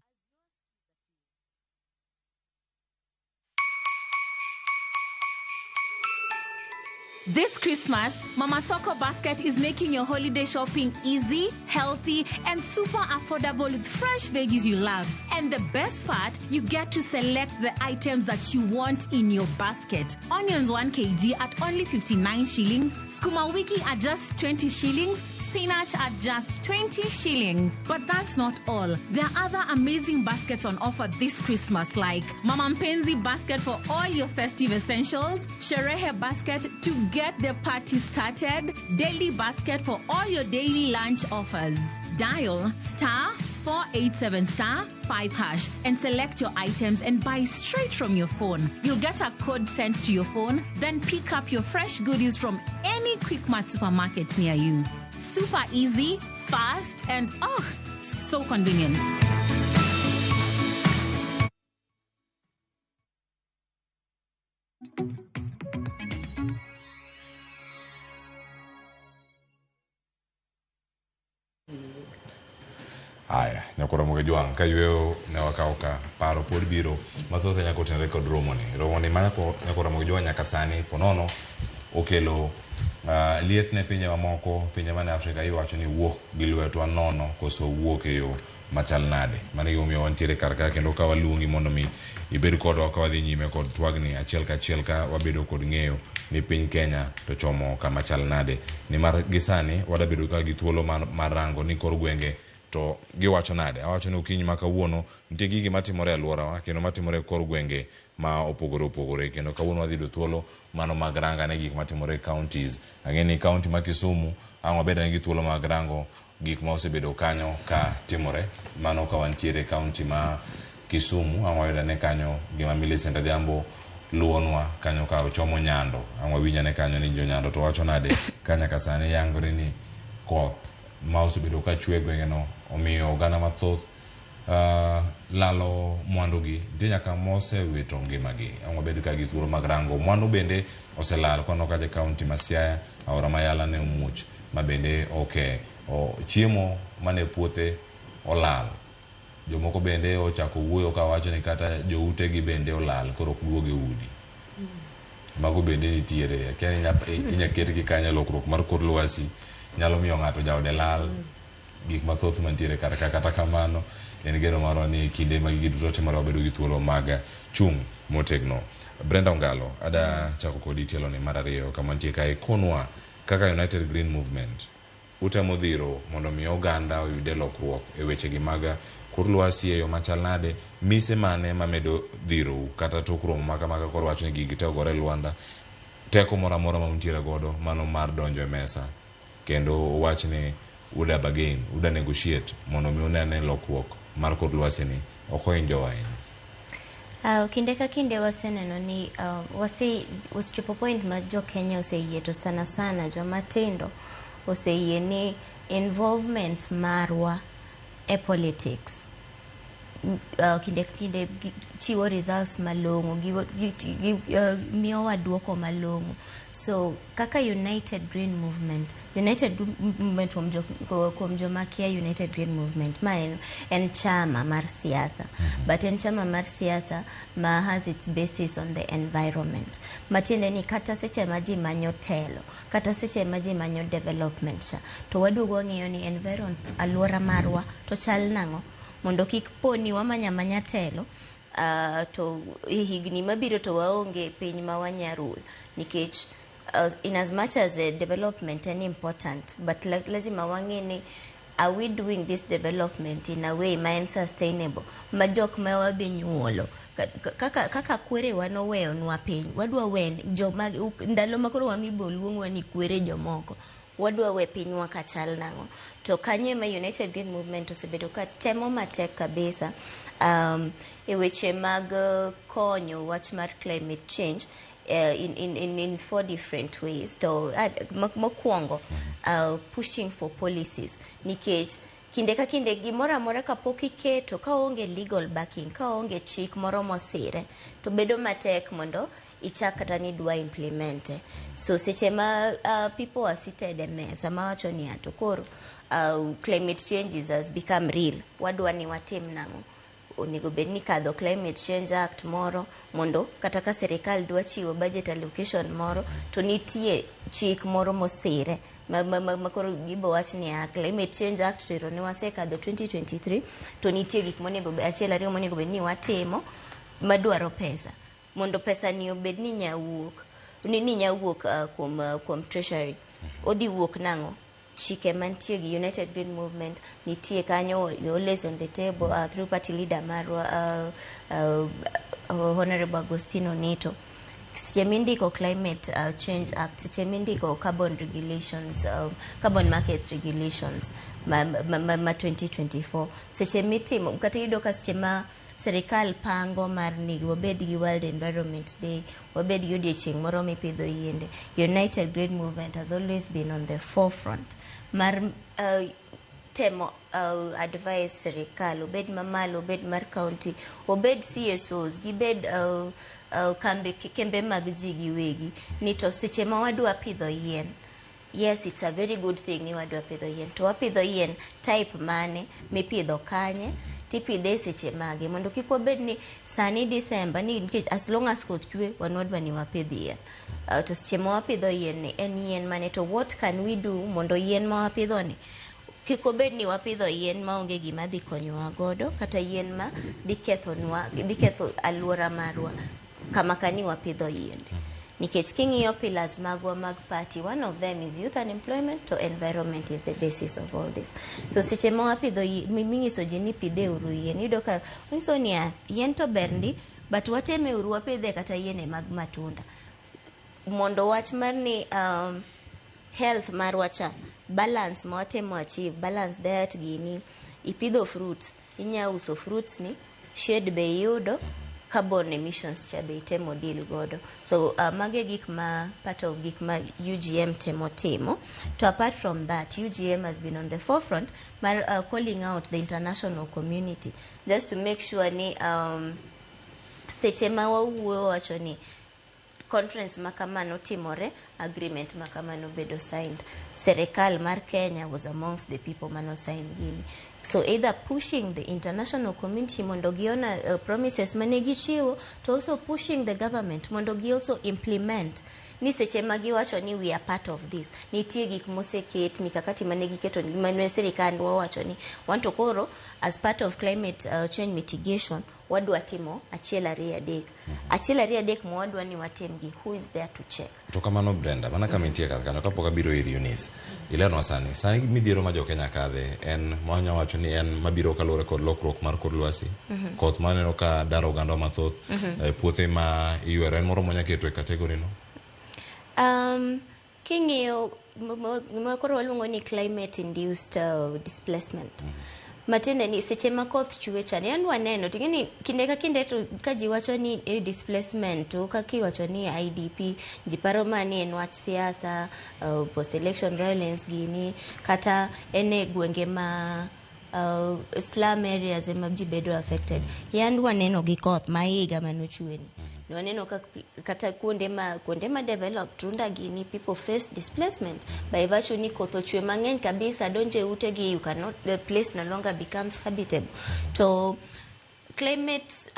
Speaker 13: This Christmas, Mama Soko Basket is making your holiday shopping easy, healthy, and super affordable with fresh veggies you love. And the best part, you get to select the items that you want in your basket. Onions 1 kg at only 59 shillings, sukuma wiki at just 20 shillings, spinach at just 20 shillings. But that's not all. There are other amazing baskets on offer this Christmas, like Mama Mpenzi basket for all your festive essentials, Sherehe basket to get the party started, daily basket for all your daily lunch offers. Dial star 487 star 5 hash and select your items and buy straight from your phone. You'll get a code sent to your phone, then pick up your fresh goodies from any Quickmart supermarket near you. Super easy, fast, and oh, so convenient.
Speaker 1: Aya, nyakwar Ramogi Jwang', ka yweyo ne wakawo ka paro pod biro mathoth ahinya kotenore kod romoni. Romoni ma nyakwar Ramogi Jwang' nyaka sani ponono okelo liet ne pinje mamoko, pinje mane Afrika iwacho ni wuok gi lwetwa nono koso wuok e yo machal nade. Mano e gimomiyo wantiere kar ka kendo ka waluongi mondo mi ibed kodwa ka wadhi nyime kod twagni achiel kachiel ka wabedo kod ng'eyo ni piny Kenya to chomo kama chal nade. Nimar gi sani wadabedo ka gi thuolo mar rango ni kor gwenge To giwacho nade? Awacho ni okinyi ma kawuono nitie gigi matimore e alworawa kendo matimore e kor gwenge ma opogore opogore, kendo kawuono wadhi yudo thuolo mano mag rango ane gik matimore e counties. Ang'e ni county ma Kisumu ang' wabed ane gi thuolo mag rango gik ma osebedo kanyo ka timore. Mano ka wantiere e county ma Kisumu, ang' wayud ane kanyo gima Millicent Adhiambo luwonwa kanyo ka ochomo Nyando. Ang' wawinj ane kanyo ni jo Nyando to wacho nade ka nyaka sani yangore ni koth ma osebedo ka chwe e gwengeno omiyo oganda mathoth lalo mwandugi. Nitie nyaka mosewito ngimagi. Ang' wabed ka gi thuolo mag rango mwandu bende oselal kwaneno kacha e county ma Siaya, aora ma Yala ne omuoch ma bende oke. Chiemo mane puothe olal. Jomoko bende ochako wuoyo ka wacho ni kata joutegi bende olal koro ok duog e udi. Mago bende nitiere. Akia ni inya ketgi kanyo e lokruok mar kor lwasi nyalo miyo ng'ato jaode lal. Gik mathoth mantiere kar ka. Kata kamano en geno marwa ni kinde ma gigi duto timore wabedo gi thuolo mag chung' motegno. Brenda Ongalo, ada chako kodi tielo ni mar ariyo kama nitie kae. Konwa kaka United Green Movement utemo dhiro mondo mi oganda oyude lokruok e wechegi mag kor lwasi e yo machal nade, mise mane mamedo dhirou kata tok romo ma kama ka koro wacho ni gigi te ogore lwanda, teko moro amora ma untiere godo mano mar donjo e mesa kendo wach ni uda bargain, uda negotiate mondo mi une lokruok mar kor lwasi ni ok ohinjowa ahinya.
Speaker 2: Kinde ka kinde waseneno ni wasechopo point ma jo Kenya oseyie, to sana sana joma tindo oseyie ni involvement marwa e politics kinde ka kinde chiwo results malong'o, miyowa duoko malong'o. So kaka United Green Movement, United Green Movement kuom joma kia United Green Movement ma en chama mar siasa, but en chama mar siasa ma has its basis on the environment. Matiende ni kata seche ma ji manyo telo, kata seche ma ji manyo development cha, to waduogo wang'iyo ni environment, alwora marwa to chal nang'o, mondo kik po ni wamanya manya telo to e higni mabiro to waonge piny ma wanya rule, nikech in as much as development en important, but lazima wang'e ni are we doing this development in a way ma en sustainable, ma jok ma wadhi nyuolo kaka kwerewa noweyonwa piny, wadwa we joma ndalo ma koro wan ibo luongwa ni kwere jomoko, wadwa we pinywa ka chal nang'o. To kanyo ema United Green Movement osebedo ka temo matek kabisa e weche mag konyo wach mar climate change in four different ways. To mokwongo, pushing for policies, nikech kinde ka kinde gimoro amora kapok iketo ka onge legal backing, ka onge chik moro mosire, to bedo matek mondo ichak kata ni dwa implement. So seche ma people are seated e mesa mawacho ni to koro climate changes has become real, wadwa ni watim nang'o, onego bed ni kadho Climate Change Act moro, mondo kata ka sirikal dwa chiwo budget allocation moro to nitie chik moro mosire ma koro gibo wach ni Climate Change Act to ero ne wasekadho 2023, to nitie gik monego bed achiel ariyo monego bed ni watimo madwaro pesa, mondo pesa ni obed ni nya wuok ni nya wuok kuom treasury. Odhi wuok nang'o? Chike mantie gi United Green Movement nitie kanyo, always on the table, through party leader marwa, Honorable Agostino Neto. Seche mindiko Climate Change Act, seche mindiko carbon regulations, carbon markets regulations ma 2024, seche mitimo kata iyudo ka seche ma sirikal pango mar ni wabed gi World Environment Day, wabed gi odiochieng' moro mipidho yiende, United Green Movement has always been on the forefront mar temo advise sirikal, obed mamalo, obed mar county, obed CSOs, gibed kambe, kembe mag ji giwegi, ni to seche ma wadwa pidho yien, yes, it's a very good thing ni wadwa pidho yien, to wapidho yien type mane, mipidho kanye, tipidhe e seche mage, mondo kik wabed ni sani December ni nikech as long as koth chwe wan wadwa ni wapidh yien, to seche ma wapidho yien ni en yien mane, to what can we do mondo yien ma wapidho ni kik obed ni wapidho yien maonge gima dhi konyowa godo, kata yien ma dhi kethonwa, dhi ketho alwora marwa kama kani wapidho yiende. Nikech king'iyo pillars magwa mag party, one of them is youth unemployment to environment is the basis of all this. So seche ma wapidho ming'iso ji ni pidhe uru yien, iyudo ka onyiso niya, yien to ber ndi, but wateme uru wapidhe kata yiende mag matunda. Mondo wach mar ni health marwa cha, balance ma watemo achieve, balance diet gini, ipidho fruits, inya uso fruits ni, shade be iyudo, carbon emissions cha be itemo deal godo. So mage gik ma part of gik ma UGM temo timo. To apart from that, UGM has been on the forefront mar calling out the international community just to make sure ni seche ma wawuoyo wacho ni conference ma kamano timore, agreement ma kamano bedo signed. Serikal mar Kenya was amongst the people mano sign gini. So either pushing the international community mondo giona promises mane gichiwo, to also pushing the government mondo gi also implement ni seche ma giwacho ni we are part of this, nitie gik moseket mikakati mane giketo mane sirikandwa owacho ni wanto koro as part of climate change mitigation wadwa timo achiel ariyo adek, achiel ariyo adek ma wadwa ni watim gi, who is there to check?
Speaker 1: To kamano Brenda, mana kama intie kar kanyo kapok abiro ir Eunice, ilernwa sani, sani midhiero ma jokenya kadhe en mwanya wacho ni en mabiro kaluwore kod lokruok mar kor lwasi, koth maneno ka daro oganda mathoth, puothe ma iywero en moro mwanya keto e category no.
Speaker 2: King'iyo ma koro waluongo ni climate induced displacement, matiende ni seche ma koth chwe cha yan waneno ting'e ni kinde ka kinde to ka ji wacho ni displacement, to kaka iwacho ni IDP, ji paro ma ni en wach siasa, post election violence gini, kata en e gwenge ma slum areas ema ji bedo affected. Yan waneno gi koth ma higa manochweni waneno ka kata kuonde ma developed, Runda gini, people face displacement by virtue ni koth ochwe mang'eny kabisa, donjo e utegi, you cannot, the place no longer becomes habitable. To climate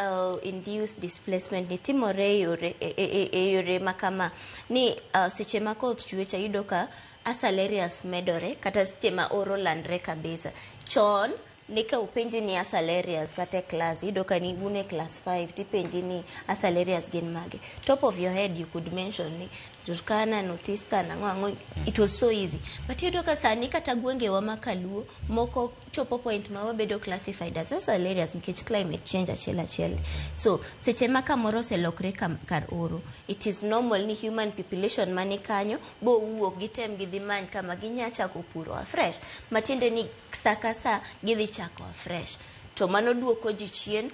Speaker 2: induced displacement ni timore e yore makama ni seche ma koth chwe cha iyudo ka asal areas medore, kata seche ma oro landre kabisa. Chon ne ka openji ni asal areas kata e class, iyudo ka ni un e class 5 tipenji ni asal areas gin mage, top of your head you could mention ni Turkana, Northeastern, ang'o ang'o, it was so easy. But iyudo ka sani kata gwengewa ma kaluo moko chopo point ma wabedo classified as asal areas nikech climate change achiel achiel. So seche ma kamoro oselokre kar oro, it is normal ni human population mani kanyo bo wuok gitem gidhi many kama ginya chako puro afresh, matiende ni sa ka sa gidhi chako afresh, to mano duoko ji chien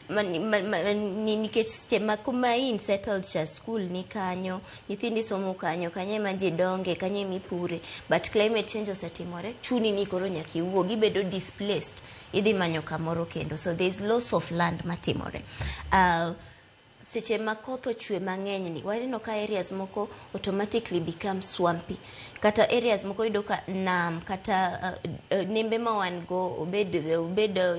Speaker 2: nikech seche ma kuma in settled cha, school ni kanyo, nyithindi somo kanyo, kanyo ema ji donge, kanyo ema ipure, but climate change osetimore, chuni ni koro nyaka iwuog, ibedo displaced, idhi manyo kamoro kendo. So there is loss of land matimore. Seche ma koth ochwe mang'eny ni waneno ka areas moko automatically become swampy, kata areas moko yudo ka nam kata nembe ma wan go, obed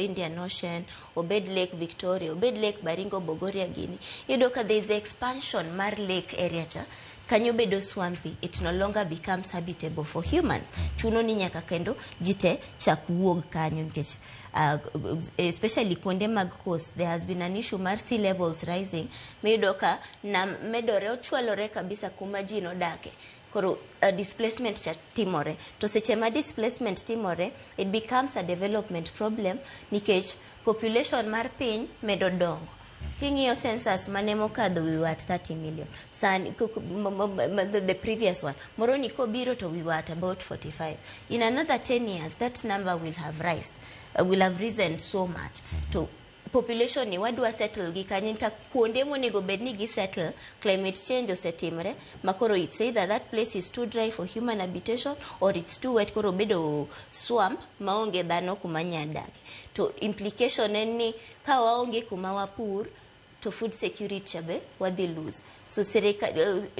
Speaker 2: Indian Ocean, obed Lake Victoria, obed Lake Baringo, Bogoria gini, iyudo ka there is expansion mar lake area cha, kanyo bedo swampy, it no longer becomes habitable for humans. Chuno ni nyaka kendo ji te chak wuog kanyo nikech especially kuonde mag coast there has been an issue mar sea levels rising, miyudo ka nam medore, ochwalore kabisa kuma ji nodake. Koro displacement cha timore. To seche ma displacement timore, it becomes a development problem nikech population mar piny medo dongo. King'iyo census mane mokadho, we were at 30 million. Sani the previous one moro ni kobiro to we were at about 45. In another 10 years that number will have raised will have risen so much. To population ni wadwa settle gi kanye ka kuonde monego bed ni gi settle? Climate change osetimre makoro it's either that place is too dry for human habitation or it's too wet, koro bedo swamp maonge dhano kuma nya dake. To implication en ni ka waonge kuma wapur, to food security be wadhi lose. So sirikal,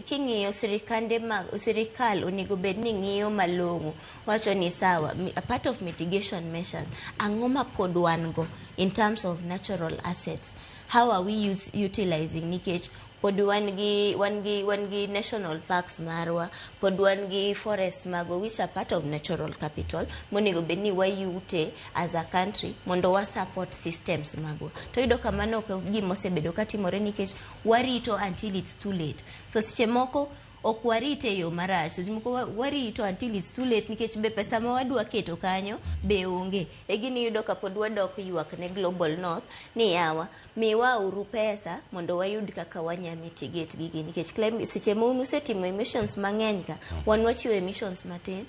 Speaker 2: king'iyo sirikande mag sirikal onego bed ni ng'iyo malong'o, wacho ni sawa, a part of mitigation measures, ang'o ma pod wan go in terms of natural assets, how are we utilizing, nikech Pod wan gi wan gi wan gi national parks marwa, pod wan gi forests magwa which are part of natural capital monego bed ni wayute as a country mondo wa support systems magwa. To iyudo ka mano ok gima osebedo katimore nikech warito until it's too late. So seche moko ok warite e yo marach, seche moko warito until it's too late nikech be pesa ma wadwa keto kanyo be onge. E gini iyudo ka pod wadok ywak ne Global North ni yawa, miwa uru pesa mondo wayud kaka wanya mitigate gigi nikech climate, seche ma un usetimo emissions mang'eny ka, wan wachiwo emissions matin,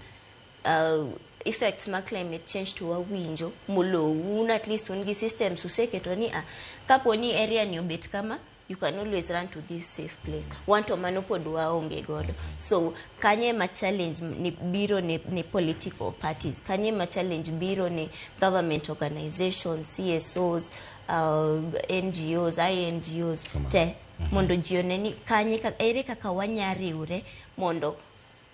Speaker 2: effects mag climate change to wawinjo molou. Un at least un gi systems useketo ni kapo ni area ni obet kama, you can always run to this safe place. Wan to mano pod waonge godo. So kanye ema challenge ni biro ne political parties, kanye ema challenge biro ne government organizations, CSOs, NGOs, INGOs te, mondo ji one ni kanye ere kaka wanya riwre mondo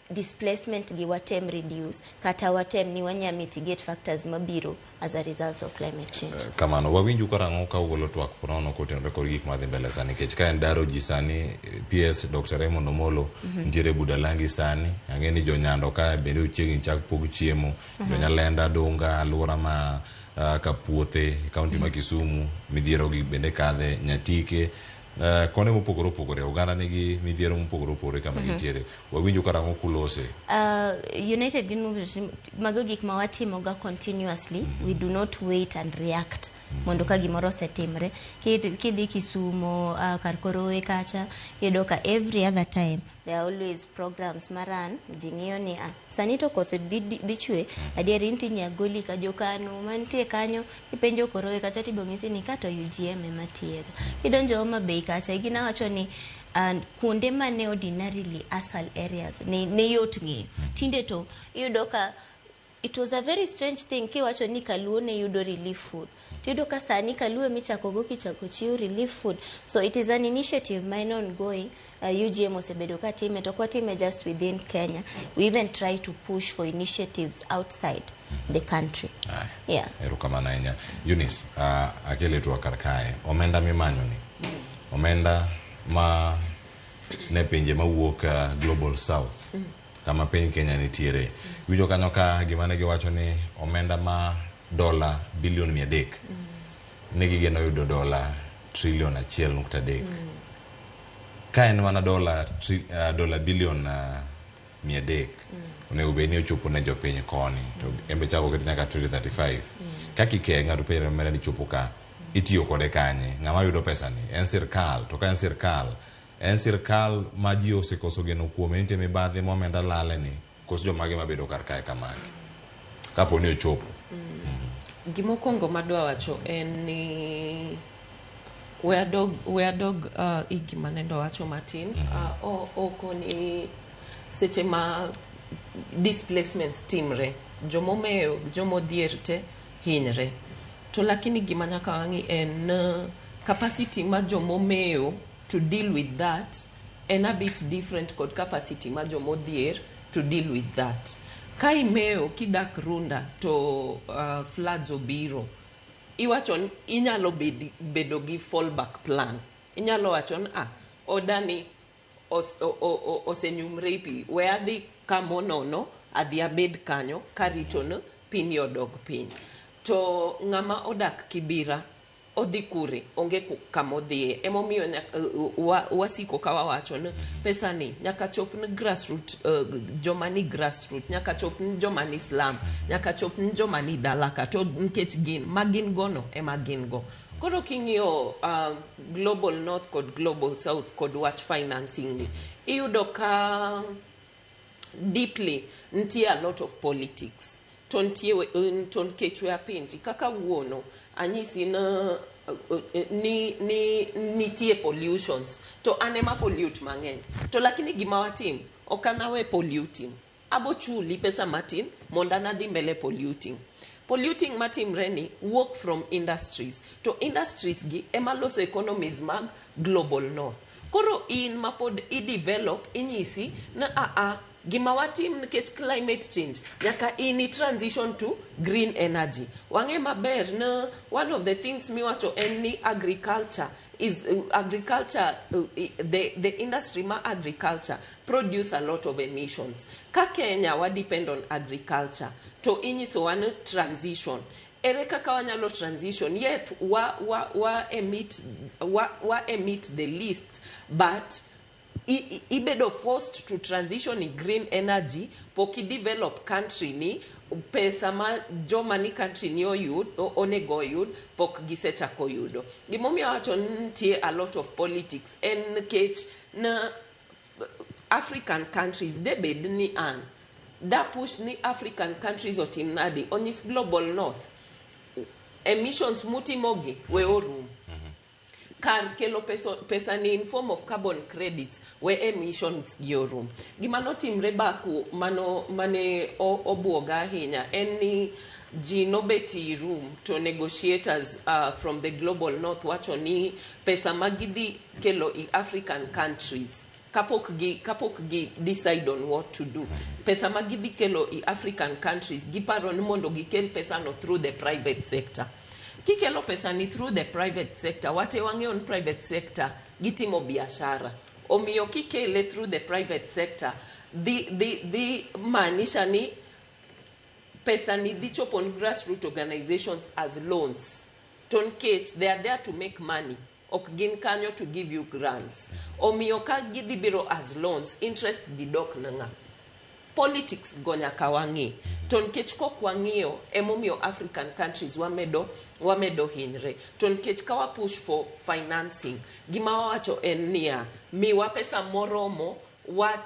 Speaker 2: displacement gi watem reduce kata watem ni wanya mitigate factors mabiro as a result of climate change.
Speaker 1: Kamano wawinju karang'o ka ugolo twak ponono kotenore kod gik madhi mbele sani, nikech ka en daro ji sani, PS Dr. Raymond Omolo nitiere Budalangi sani, ang'e ni jonyando ka bende ochiegni chak pog chiemo, jonyalenda Dunga, alwora ma Kapuothe, kaunti ma Kisumu, midhiero gi bende kadhe Nyatike, konde mopogore opogore, oganda nigi midhiero mopogore opogore kama gintiere. Wawinjo karang'o kulose?
Speaker 2: United Green Movement, mago gik ma watimoga continuously. We do not wait and react mondo ka gimoro osetimre. Kidhi Kisumo, kar Korowe kacha, iyudo ka every other time there are always programs maran ji ng'iyo ni sani to koth dhi chwe, adier in tinyagoli ka jokano mantie kanyo, ipenjo Korowe kacha tibong'isi ni kato UGM ema tiega. Kidonjo Homa Bay kacha, gina wacho ni kuonde mane ordinarily asal areas ne yot ng'eyo. Tinde to iyudo ka it was a very strange thing kiwacho ni Kaluo ne yudo relief food. Tiyudo ka sani Kaluo emichako go kichako chiw relief food. So it is an initiative ma en ongoing. UGM osebedo ka time, to ok watime just within Kenya. We even try to push for initiatives outside the country. Yeah.
Speaker 1: Erokamano ahinya. Eunice, akele twak kar kae. Omenda mimanyo ni, omenda ma ne pinje mawuok Global South, kama piny Kenya nitiere. Winjo kanyo ka gima ne giwacho ni omenda ma dola bilion 300 ne gigeno yudo dola trilion 1.3. Ka en mana dola bilion 300 onego bed ni ochopo ne jopiny koni, to en be chako ket nyaka 2035. Kaka ike ng'ato penjore omenda ni chopo ka, itiyo kode kanye? Ng'ama yudo pesa ni en sirkal, to ka en sirkal, en sirkal ma ji osekoso geno kuome, nitie mibadhi ma omenda lale ni, koso jomage mabedo kar kae kamagi kapo ni ochopo?
Speaker 3: Gimokwongo madwa wacho en ni we adog i gima nendo wacho matin, oko ni seche ma displacements timre, jomomewo gi jomodhier te hinyre. To lakini gima nyaka wang'i en capacity ma jomomewo to deal with that en a bit different kod capacity ma jomodhier to deal with that. Ka imewo kidak Runda to floods obiro, iwacho ni inyalo bedo gi fallback plan. Inyalo wacho ni odani osenyumre i pi, we adhi kamonono, adhi abed kanyo karito ni pi ni odog piny. To ng'ama odak Kibira odhi kure? Onge kamodhiye. Emomiyo wasiko ka wawacho ni pesa ni nyaka chop ni grassroot, joma ni grassroot, nyaka chop ni joma ni slum, nyaka chop ni joma ni dala ka, to nikech gin ma gin go no ema gin go. Koro king'iyo Global North kod Global South kod wach financing ni, iyudo ka deeply nitie a lot of politics. To nitie to nikech we apenji kaka wuono anyisi ni nitie pollutions, to an ema pollute mang'eny, to lakini gima watim ok anawe polluting, abo chuli pesa matin mondo an adhi mbele polluting. Polluting matimre ni wuok from industries, to industries gi ema loso economies mag Global North. Koro in mapod i develop inyisi na a a gima watim nikech climate change nyaka in i transition to green energy. Wang'e maber na one of the things miwacho en ni agriculture is agriculture the industry ma agriculture produce a lot of emissions. Ka Kenya wa depend on agriculture to inyisowa ni transition ere kaka wanyalo transition yet wa emit the least, but ibedo forced to transition in green energy, pok i develop country ni pesa ma joma ni country ni oyud onego oyud pok gisechako yudo. Gimomiyo awacho ni nitie a lot of politics en nikech na African countries debed ni an da push ni African countries otim nadi onyis Global North emissions mutimogi we orum kar kelo pesa ni in form of carbon credits, we emissions gi orum. Gima notimre Baku mano mane obuoga ahinya en ni ji nobet i room to negotiators from the Global North wacho ni pesa ma gidhi kelo i African countries kapok gi decide on what to do, pesa ma gidhi kelo i African countries, giparo ni mondo gikel pesa no through the private sector. Kikelo pesa ni through the private sector, wate wang'eyo ni private sector gitimo biashara, omiyo kikele through the private sector dhi maanisha ni pesa ni dhi chopo ni grassroot organizations as loans, to nikech they are there to make money, ok gin kanyo to give you grants. Omiyo ka gidhi biro as loans, interest gidok na ng'a? Politics go nyaka wang'i, to nikech kok wang'iyo emomiyo African countries wamedo hinyre, to nikech ka wa push for financing, gima wawacho en niya, miwa pesa moromo wa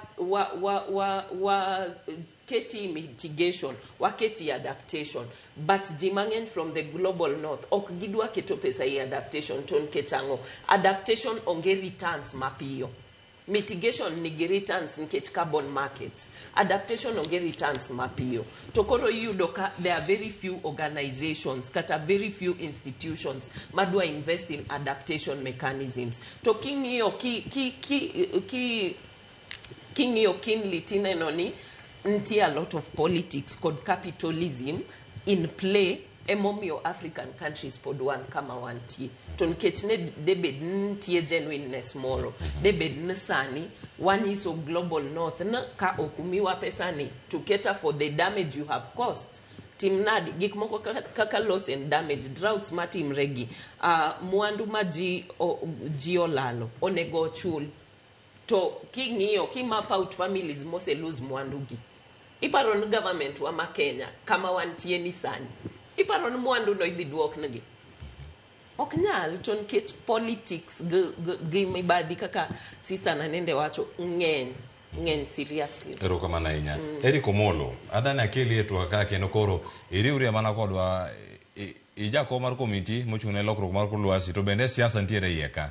Speaker 3: keti mitigation, waketi adaptation, but ji mang'eny from the Global North ok gidwa keto pesa e adaptation. To nikech ang'o? Adaptation onge returns mapiyo. Mitigation nigi returns nikech carbon markets. Adaptation onge returns mapiyo. To koro iyudo ka there are very few organizations kata very few institutions madwa invest in adaptation mechanisms. To king'iyo ki king'iyo keenly tineno ni nitie a lot of politics kod capitalism in play, emomiyo African countries pod wan kama wantie. To nikech ne debed ni nitie genuineness moro, debed ni sani wanyiso Global North ni ka ok umiwa pesa ni to cater for the damage you have caused, tim nadi gik moko kaka loss and damage, droughts matimre gi mwandu ma ji olalo onego ochul. To king'iyo ki map out families mose lose mwandu gi, iparo ni government wa ma Kenya kama wantie ni sani, iparo ni mwandu no idhi duoknegi? Ok nyal. To nikech politics gi mibadhi, kaka sister Nanende wacho, ng'eny ng'eny seriously.
Speaker 1: Erokamano ahinya. Eric Omolo, adani akeli e twak ka kendo koro iriwri mana kodwa ijakom mar komiti mochung' ne lokruok mar kor lwasi, to bende siasa nitiere iye ka.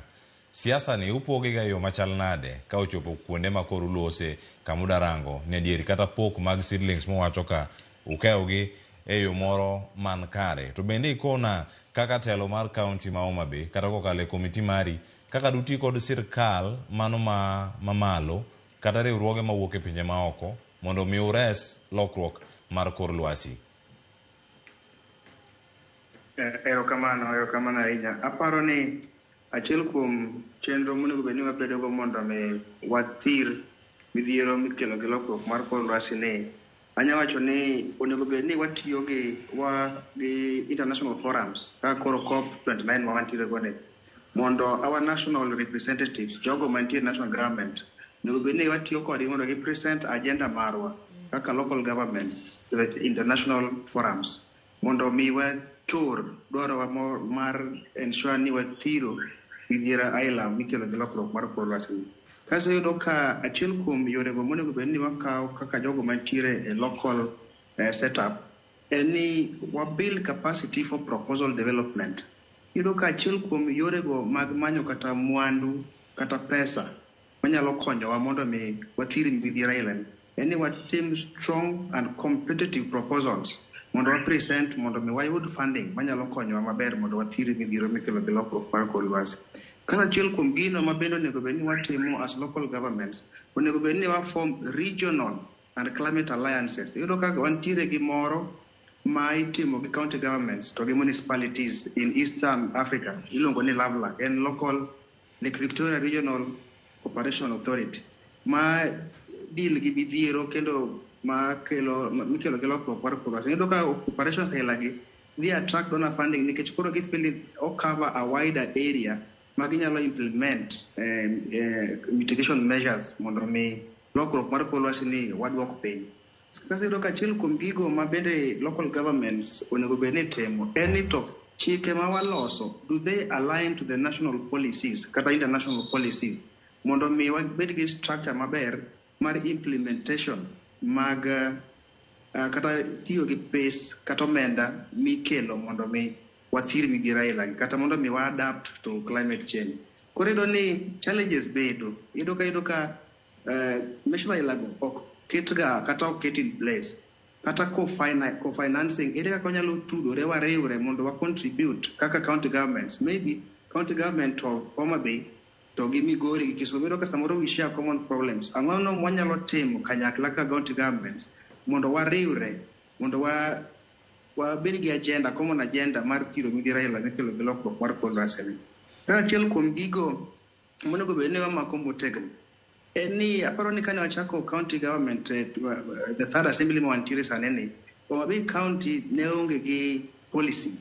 Speaker 1: Siasa ni upoge ga e yo machal nade ka ochopo kuonde ma koro ulose kama udarango ni adieri kata pok mag seedlings mowacho ka ukewogi e yo moro man kare? To bende ikona kaka telo mar kaunti ma Homa Bay kata kokalo e komiti mari, kaka duti kod sirkal mano ma mamalo kata riwruoge mawuok e pinje maoko mondo mi ures lokruok mar kor lwasi?
Speaker 4: Erokamano, erokamano ahinya. Aparo ni achiel kuom chenro monego bed ni wabedogo mondo mi wathir midhiero mikelo gi lokruok mar kor lwasi ni, anya wacho ni onego bed ni watiyo gi international forums kaka koro COP 29 ma wantiere go ni, mondo our national representatives, jogo mantie national government, onego bed ni watiyo kodgi mondo gi present agenda marwa kaka local governments to the international forums, mondo mi watur dwarowa mar ensure ni wathiro midhiero aila mikelo gi lokruok mar kor lwasi. Kasto iyudo ka achiel kuom yorego monego bed ni wakawo kaka jogo mantiere e local setup en ni wa build capacity for proposal development. Iyudo ka achiel kuom yorego mag manyo kata mwandu kata pesa manyalo konyowa mondo mi wathir midhiero aila ni en ni watim strong and competitive proposals. Mondo wa present mondo mi wayud funding manyalo konyowa maber mondo wathir midhiero mikelo gi lokruok mar kor lwasi. Kata achiel kuom gino ma bende onego bed ni watimo as local governments, onego bed ni wa form regional and climate alliances. Iyudo ka wantiere gi moro ma itimo gi county governments to gi municipalities in Eastern Africa iluongo ni LAVLAC, en local Lake Victoria Regional Cooperation Authority ma deal gi midhiero kendo ma kelo mikelo gi lokruok mar kor lwasi. Iyudo ka cooperations aila gi dhi attract donor funding nikech koro gi feel o cover a wider area ma ginyalo implement mitigation measures mondo mi lokruok mar kor lwasi ni waduok piny. Kasto iyudo ka achiel kuom gigo ma bende local governments onego bed ni timo en ni to chike ma waloso, do they align to the national policies kata international policies mondo mi wabed gi structure maber mar implementation mag kata tiyo gi pes kata omenda mikelo mondo mi wathir midhiero aila gi kata mondo mi wa adapt to climate change. Koro iyudo ni challenges bedo, iyudo ka measures aila go ok ketga kata ok ket in place kata co-financing. Ere kaka wanyalo tudore wariwre mondo wa contribute kaka county governments, maybe county government of Homa Bay to gi Migori gi Kisumu, iyudo ka samoro we share common problems. Ang'o no mwanyalo timo kanyakla kaka county governments mondo wariwre mondo wa wabed gi agenda, common agenda mar thiro midhiero aila mikelo gi lokruok mar kor lwasi ni. Kaka achiel kuom gigo monego bed ni wamako motegno en ni aparo ni kane wachako county government, the third assembly ma wantiere sani ni, Homa Bay County ne onge gi policy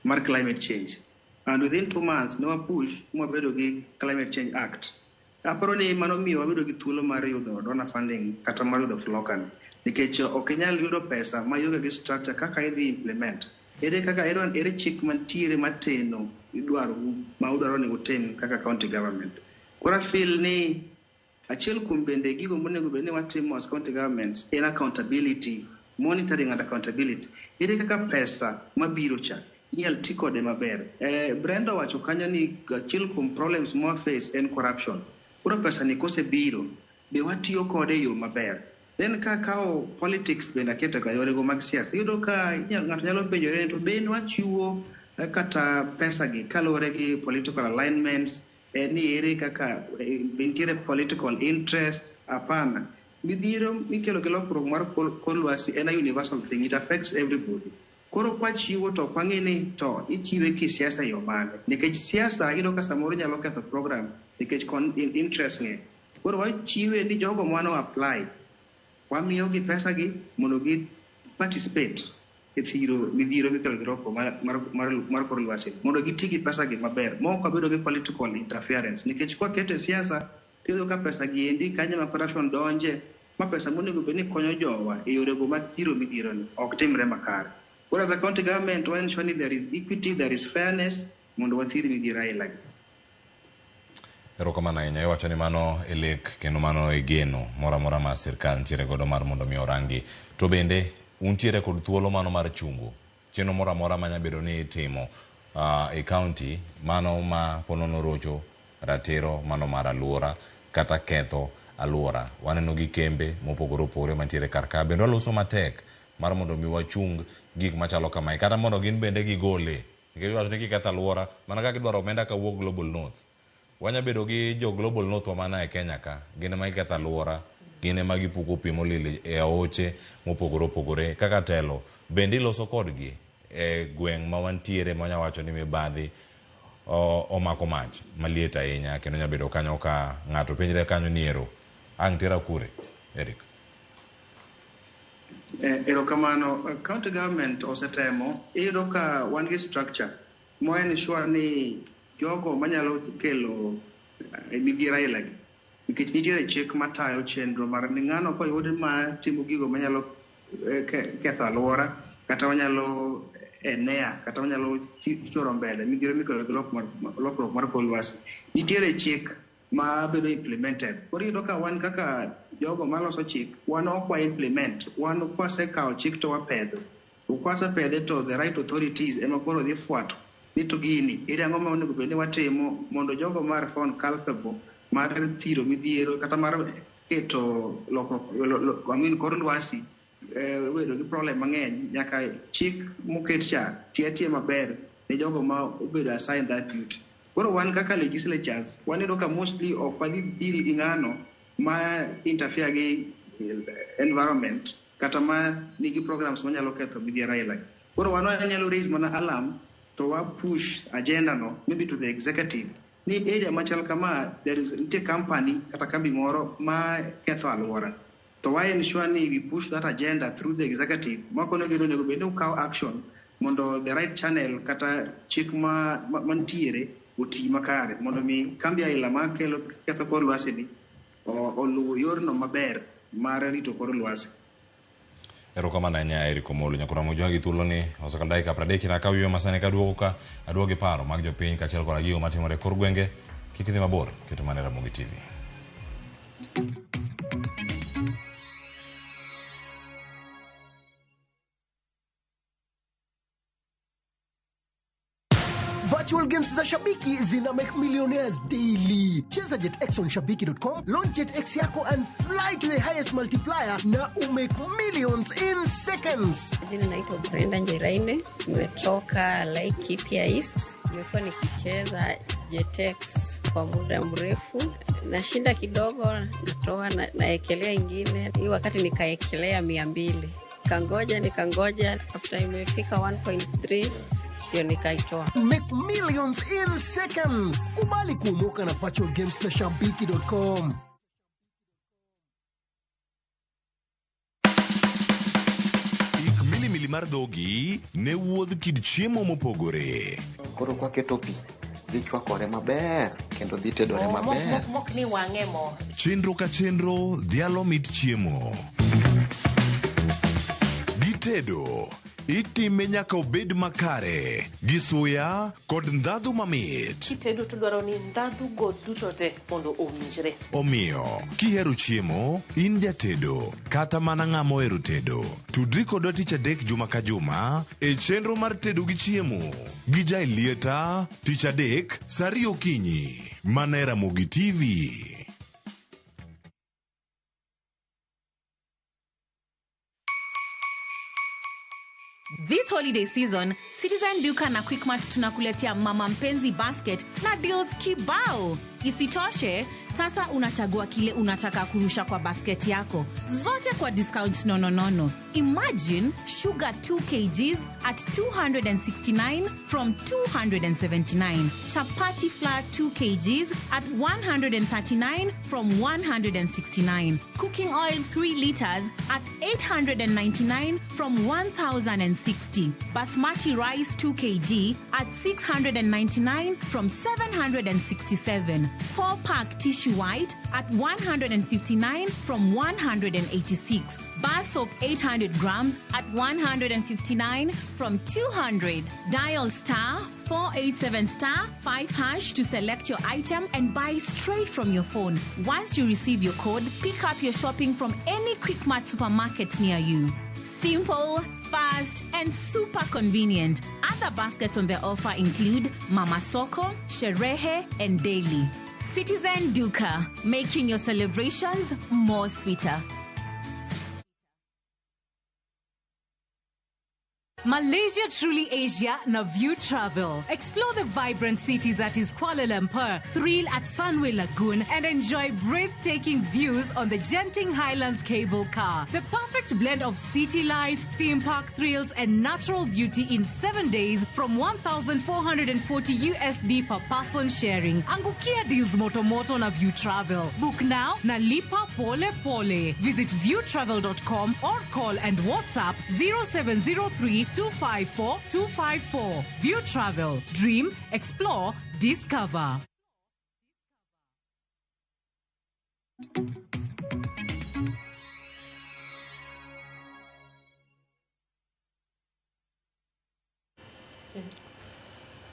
Speaker 4: mar climate change, and within 2 months ne wapush mwabedo gi Climate Change Act. Aparo ni mano miyo wabedo gi thuolo mar yudo donor funding kata mar yudo FLLoCA, nikech ok inyal yudo pesa ma ionge gi structure kaka idhi implement. Ere kaka ere chik mantiere mateno idwaro ma udwaro ni utim kaka county government? Koro feel ni achiel kuom bende gigo monego bed ni watimo as county governments en accountability, monitoring and accountability. Ere kaka pesa mabiro cha inyal ti kode maber? Brenda owacho kanyo ni achiel kuom problems ma face en corruption. Koro pesa ni kosebiro, be watiyo kode e yo maber? Then ka kawo politics bende aketo ka yorego mag siasa, iyudo ka ng'ato nyalo penjore ni to be wachiwo kata pesa gi kaluwore gi political alignments, ni ere kaka be nitiere political interest? Hapana. Midhiero mikelo gi lokruok mar kor lwasi en a universal thing, it affects everybody. Koro kwachiwo to ok wang'e ni to ichiwe kisiasa e yo mane, nikech siasa iyudo ka samoro nyalo ketho program nikech interest ng'eny. Koro wachiwe ni jogo mano apply, wamiyogi pesa gi mondo gi participate e thiro midhiero mikelo gi lokruok mar kor lwasi mondo giti gi pesa gi maber ma ok wabedo gi political interference, nikech kwakete siasa tiyudo ka pesa gi endi kanyo ma corruption donje ma pesa monego bed ni konyo jowa e yorego mag thiro midhiero ni ok timre makare. Koro as a county government wa ensure ni there is equity, there is fairness mondo wathir midhiero aila gi.
Speaker 1: Erokamano ahinya. Iwacho ni mano e lek kendo mano e geno moro amora ma sirkal nitiere godo mar mondo mi orangi. To bende untiere kod thuolo mano mar chungo chenro moro amora manya bedo ni itimo e county mano ma ponono rocho ratiro mano mar aluora kata ketho aluora. Waneno gi kembe mopogore opogore mantiere kar ka bende waloso matek mar mondo mi wachung gik machalo kamae kata mondo gin bende gigole, nikech iwacho ni kiketho aluora mana kaka idwaro omenda kawuok Global North. Wanya bedo gi jo Global North wa mana e Kenya ka, gin ema giketho aluora, gin ema gipuko pi molil e aoche mopogore opogore. Kaka telo bende iloso kodgi e gweng' ma wantiere ma wanya wacho ni mibadhi omako mach maliet ahinya kendo nya bedo kanyo ka ng'ato penjre kanyo ni ero ang' tera kure, Eric?
Speaker 4: Erokamano. County government osetemo. Iyudo ka wan gi structure mo ensure ni jogo manyalo kelo midhiero aila gi, nikech nitiere chik matayo chenro mar ni ng'ano koyud ma timo gigo manyalo ketho alwora kata manyalo enea kata manyalo choro mbele midhiero mikelo gi lokruok mar kor lwasi. Nitiere chik ma bedo implemented. Koro iyudo ka wan kaka jogo maloso chik, wan ok wa implement. Wan kwasekawo chik to wapedho. To kwasepedhe to the right authorities ema koro dhi fwato ni to gini ere ang'o ma onego bed ni watimo mondo jogo mar found culpable mar thiro midhiero kata mar keto lokruok, I mean, kor lwasi. bedo gi problem mang'eny nyaka chik moket cha ti atiya maber ne jogo ma obedo assigned that duty. Koro wan kaka legislatures waneno ka mostly ok wadhi deal gi ng'ano ma interfere gi environment kata ma nigi programs manyalo ketho midhiero aila. Koro wan wanyalo raise mana alarm to wa push agenda no maybe to the executive ni area machal kama there is nitie company kata kambi moro ma ketho alwora to wa ensure ni we push that agenda through the executive makono gino onego bed ni ukaw action mondo the right channel kata chik ma mantiere oti makare mondo mi kambi aila ma kelo ketho kor lwasi ni oluw yorno maber mar rito kor lwasi.
Speaker 1: Erokamano ahinya Eric Omolo. Nyakora Mojwang' gi thuolo ni osekalo dakika 30 na kawiyo masani kaduogo ka aduogo gi paro mag jopiny kaachiel koda gigo matimore e kor gwenge. Kik idhi mabor, keto mana e Ramogi TV.
Speaker 14: Virtual games za Shabiki zina make millionaires daily. Cheza JetX on shabiki.com, launch JetX yako and fly to the highest multiplier na umake millions in seconds.
Speaker 15: Jina naitwa Brenda Njeraine, nimetoka Laikipia East. Nimekuwa nikicheza JetX kwa muda mrefu, nashinda kidogo, natoa na, naekelea ingine. Hii wakati nikaekelea 200, nikangoja nikangoja, after imefika 1.3 ndio nikaitoa.
Speaker 14: Make millions in seconds. Kubali kuomoka na virtual games za shabiki.com.
Speaker 8: Ik milimili mar dhogi ne wuodh kit chiemo mopogore.
Speaker 16: Koro kwaketo pi, dhi chwakore maber kendo dhi tedore maber.
Speaker 3: Mok ni wang'e mo.
Speaker 8: Chenro ka chenro dhialo mit chiemo. Gitedo itime nyaka obed makare gi suya kod ndhadhu mamit.
Speaker 17: Kitedo to dwaro ni ndhadhu go duto te mondo owinjre.
Speaker 8: Omiyo, kihero chiemo, in jatedo kata mana ng'ama ohero tedo, tudri kodwa tich adek juma ka juma e chenro mar tedo gi chiemo gi Jaelieta tich adek saa ariyo okinyi mana e Ramogi TV.
Speaker 13: This holiday season, Citizen Duka na Quickmart tunakuletea Mama Mpenzi Basket na deals kibao. Isitoshe, sasa unachagua kile unataka kurusha kwa basket yako, zote kwa discount nononono. Imagine sugar 2 kgs at 269 from 279, chapati flour 2 kgs at 139 from 169, cooking oil 3 liters at 899 from 1060, basmati rice 2 kg at 699 from 767, 4 pack tissue white at 159 from 186, bar soap 800 grams at 159 from 200. Dial star 487 star 5 hash to select your item and buy straight from your phone. Once you receive your code, pick up your shopping from any Quickmart supermarket near you. Simple, fast, and super convenient. Other baskets on the offer include Mama Soko, Sherehe, and Daily. Citizen Duka, making your celebrations more sweeter.
Speaker 18: Malaysia Truly Asia na View Travel. Explore the vibrant city that is Kuala Lumpur, thrill at Sunway Lagoon, and enjoy breathtaking views on the Genting Highlands cable car. The perfect blend of city life, theme park thrills, and natural beauty in 7 days from 1,440 USD per person sharing. Angukia deals moto moto na View Travel. Book now na lipa pole pole. Visit viewtravel.com or call and WhatsApp 0703 254 254. View Travel. Dream, explore, discover.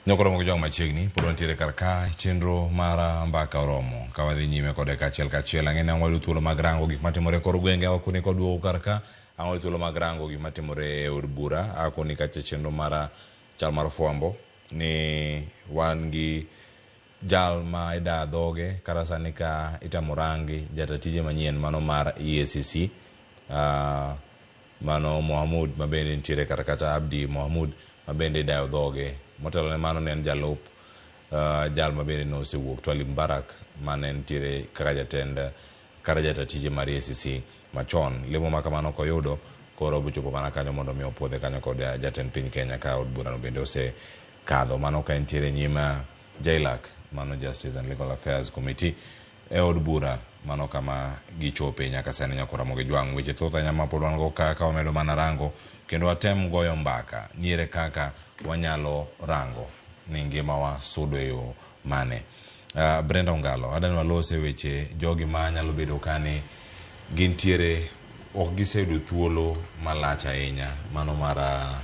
Speaker 1: Nyokoro moko jwang' machiegni pod wantiere kar ka chenro mar mbaka oromo ka wadhi nyime kode kachiel kachiel. Ang'e ni ang' wayudo thuolo mag rango gik matimore e kor gwenge akoni kwaduogo kar ka ang' wayudo thuolo mag rango gik matimore e od bura akoni kacha chenro mar chal mar fwambo ni wan gi jal ma ida dhoge kata sani ka itamo rangi jata tije manyien mano mar EACC. Mano Mohamud ma bende nitiere kata kata Abdi Mohamud ma bende dayo dhoge. Motelo ne mano ne en jalup jal ma bende nosewuok Twalib Mbarak mane nitiere kaka jatend kata jata tije mar EACC machon. Lemo ma kamano koyudo koro obochopo mana kanyo mondo mi opuodhe kanyo kod jatend piny Kenya ka od burano bende osekadho. Mano ka entiere nyim JLAC, mano Justice and Legal Affairs Committee e od bura, mano kama gichope nyaka sani nyaka Ramogi Jwang'. Weche thoth ahinya ma pod wan go ka ka wamedo mana rango kendo watem goyo mbaka niere kaka wanyalo rango ni ngimawa sudo e yo mane. Brenda Ongalo, adani walose weche jogi ma nyalo bedo kani gintiere ok giseyudo thuolo malach ahinya mano mar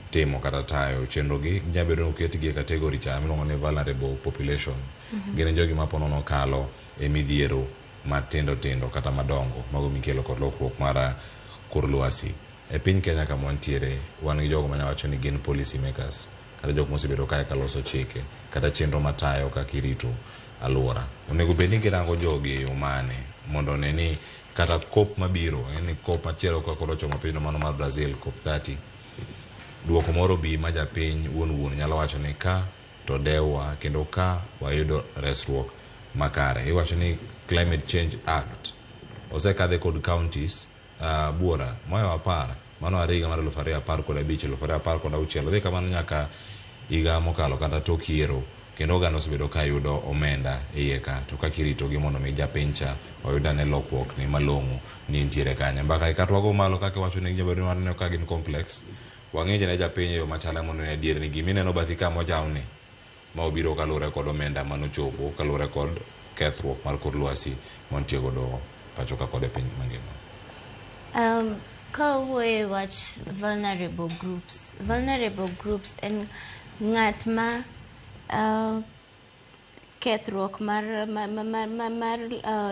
Speaker 1: timo kata tayo chenro gi nyalo bedo ni oketgi e category cha miluongo ni vulnerable population. Gin jogi ma po nono kalo e midhiero matindo tindo kata madongo mago mikelo kod lokruok mar kor lwasi. E piny Kenya kama wantiere, wan gi jogo manya wacho ni gin policy makers kata jok mosebedo kae kaloso chike kata chenro matayo kaka irito alwora. Onego bed ni girango jogi e yo mane mondo one ni kata COP mabiro, en ni COP machielo ka koro ochomo pinyno mano mar Brazil, COP 30, duoko moro bi ma japiny wuon wuon nyalo wacho ni ka to dewwa kendo ka wayudo resruok makare. Iwacho ni Climate Change Act osekadhe kod counties buora moyo 10 mano are higa mar 2015, 2016 odhi kamano nyaka higa mokalo kata tok yiero, kendo oganda osebedo ka yudo omenda e iye ka to kaka iritogi mondo mi japiny cha oyud ane lokruok ni malong'o ni nitiere kanye. Mbaka kata wago malo kaka iwacho ni ginyalo bedo ni waneno ka gin complex, wang'injo ne japiny e yo machalo mondo ne adier ni gimineno bathi kama ojawni ma obiro kaluwore kod omenda manochopo kaluwore kod kethruok mar kor lwasi mantie godo pacho ka kod e piny mangima.
Speaker 2: Ka wawuoyo e wach vulnerable groups, vulnerable groups en ng'at ma kethruok mar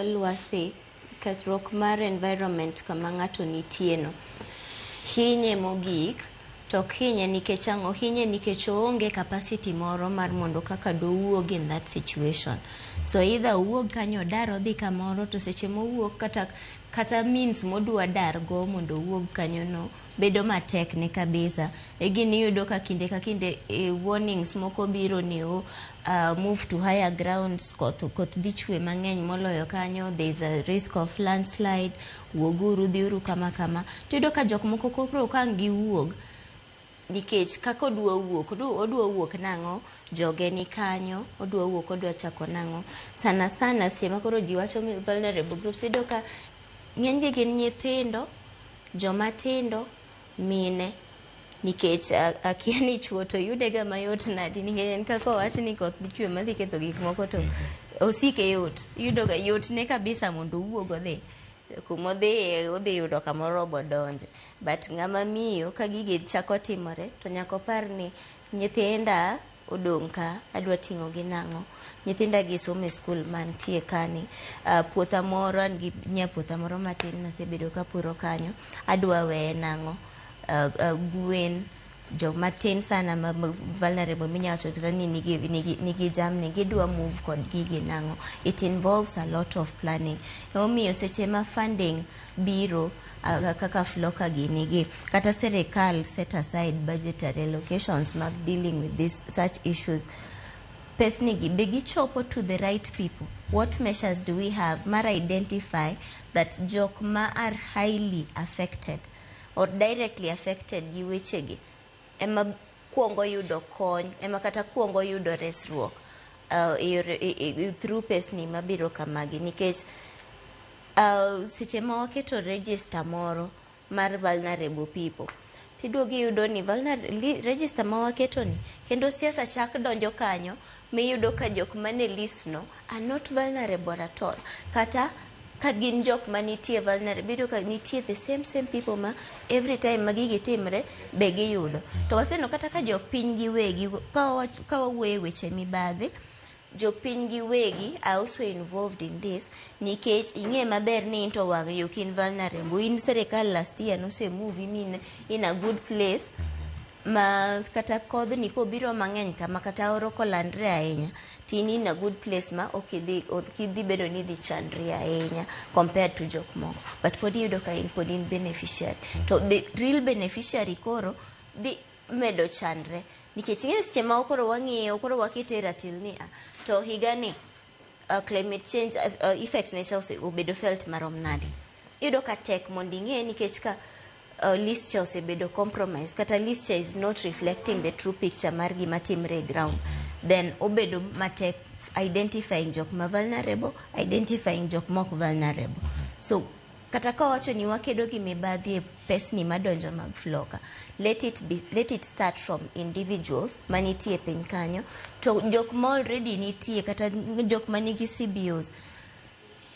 Speaker 2: lwasi, kethruok mar environment kama ng'ato nitie no hinye mogik. To ok hinye nikech ang'o? Hinye nikech oonge capacity moro mar mondo kaka dowuog in that situation. So either owuog kanyo odar odhi kamoro, to seche mowuok kata means modwa dar go mondo owuog kanyo no bedo matek ne kabisa. E gini iyudo ka kinde ka kinde warnings moko biro ni move to higher grounds, koth dhi chwe mang'eny moloyo kanyo, there is a risk of landslide, wuoguru dhiuru kama kama. To iyudo ka jok moko koro ka ang' giwuog nikech kaka odwa wuok, odwa wuok nang'o, joge ni kanyo, odwa wuok odwa chako nang'o. Sana sana seche ma koro ji wacho vulnerable groups, iyudo ka ng'enygi gin nyithindo, joma tindo, mine. Nikech akia ni chuo to yude ga mayot nadi, nikech en kaka owach ni koth dhi chwe madhi ketho gik moko to osike yot. Iyudo ga yot ne kabisa mondo owuog odhi kumodhiye, odhi yudo kamoro obodonje. But ng'ama miyo ka gigi chako timore to nyaka opar ni nyithinda odong' ka, adwa ting'o gi nang'o, nyithinda gi somo e skul mantie kani, puotha moro an gi nyapuotha moro matin masebedo kapuro kanyo, adwa weye nang'o, gwen joma tin sana ma vulnerable minya wacho kata ni nigi jamni gidwa move kod gigi nang'o. It involves a lot of planning. Emomiyo seche ma funding biro kaka FLLoCA gini gi kata serikal set aside budgetary allocations mag dealing with this such issues, pesni gi be gichopo to the right people? What measures do we have mar identify that jok ma are highly affected or directly affected gi wechegi ema kuongo yudo kony, ema kata kuongo yudo resruok through pesni mabiro kamagi? Nikech seche ma waketo register moro mar vulnerable people, tiduogo iyudo ni register ma waketo ni kendo siasa chak donjo kanyo, miyudo ka jok mane list no are not vulnerable at all, kata ka gin jok manitie vulnerable, iyudo ka nitie the same people ma every time ma gigi timre be giyudo. To waseneno kata ka jopiny giwegi, ka wawuoyo e weche mibadhi, jopiny giwegi are also involved in this, nikech ing'e maber ni into wang' ok in vulnerable, in serikal last year nose move in a good place. Ma kata kodhni kobiro mang'eny kama kata oro kolandre ahinya to in in a good place ma ok idhi ok idhi bedo ni idhi chandri ahinya compared to jok moko but pod iyudo ka in pod in beneficiary to the real beneficiary koro dhi medo chandre nikech ing'e ni seche ma koro wang'iyo koro wakete e ratil ni a to higani climate change effect ne cha obedo felt marom nade iyudo ka tek mondo ing'e nikech ka list cha osebedo compromise kata list cha is not reflecting the true picture mar gima timre e ground then obedo matek identifying jok ma vulnerable identifying jok mok vulnerable so kata ka wawacho ni wakedo gi mibadhi e pesni madonjo mag FLLoCA let it be let it start from individuals manitie piny kanyo to jok ma already nitie kata jok manigi CBOs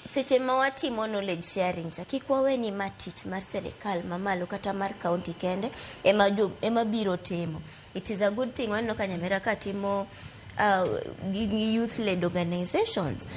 Speaker 2: seche ma watimo knowledge sharing cha kik wawe ni ma tich mar serikal mamalo kata mar county kende ema, jo, ema biro timo it is a good thing waneno ka Nyamira ka timo gi youth led organizations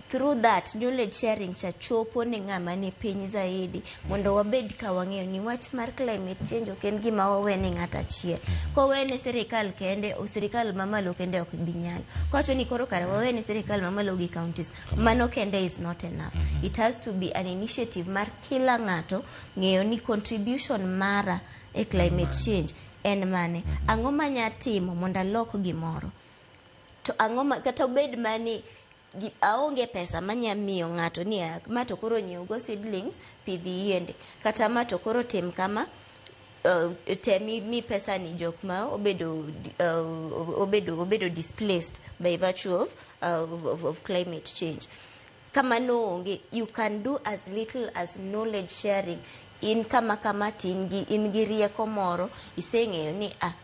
Speaker 2: through that knowledge sharing cha chopo ne ng'ama ni piny zaidi mondo wabed ka wang'eyo ni wach mar climate change ok en gima wawe ne ng'ato achiel kowe ne sirikal kende o sirikal mamalo kende ok bi nyalo kowacho ni koro kare wawe ne sirikal mamalo gi counties mano kende is not enough it has to be an initiative mar kila ng'ato ng'eyo ni contribution mara e climate change en mane ang'o manya timo mondo alok gimoro to ang'o ma kata obed mani aonge pesa manya miyo ng'ato ni ma to koro nyiew go seedlings pidh yiende kata ma to koro tim kama tem mi pesa ni jok ma obedo obedo displaced by virtue of climate change kamano onge you can do as little as knowledge sharing in kama kama to in gi rieko moro iseng'eyo ni ah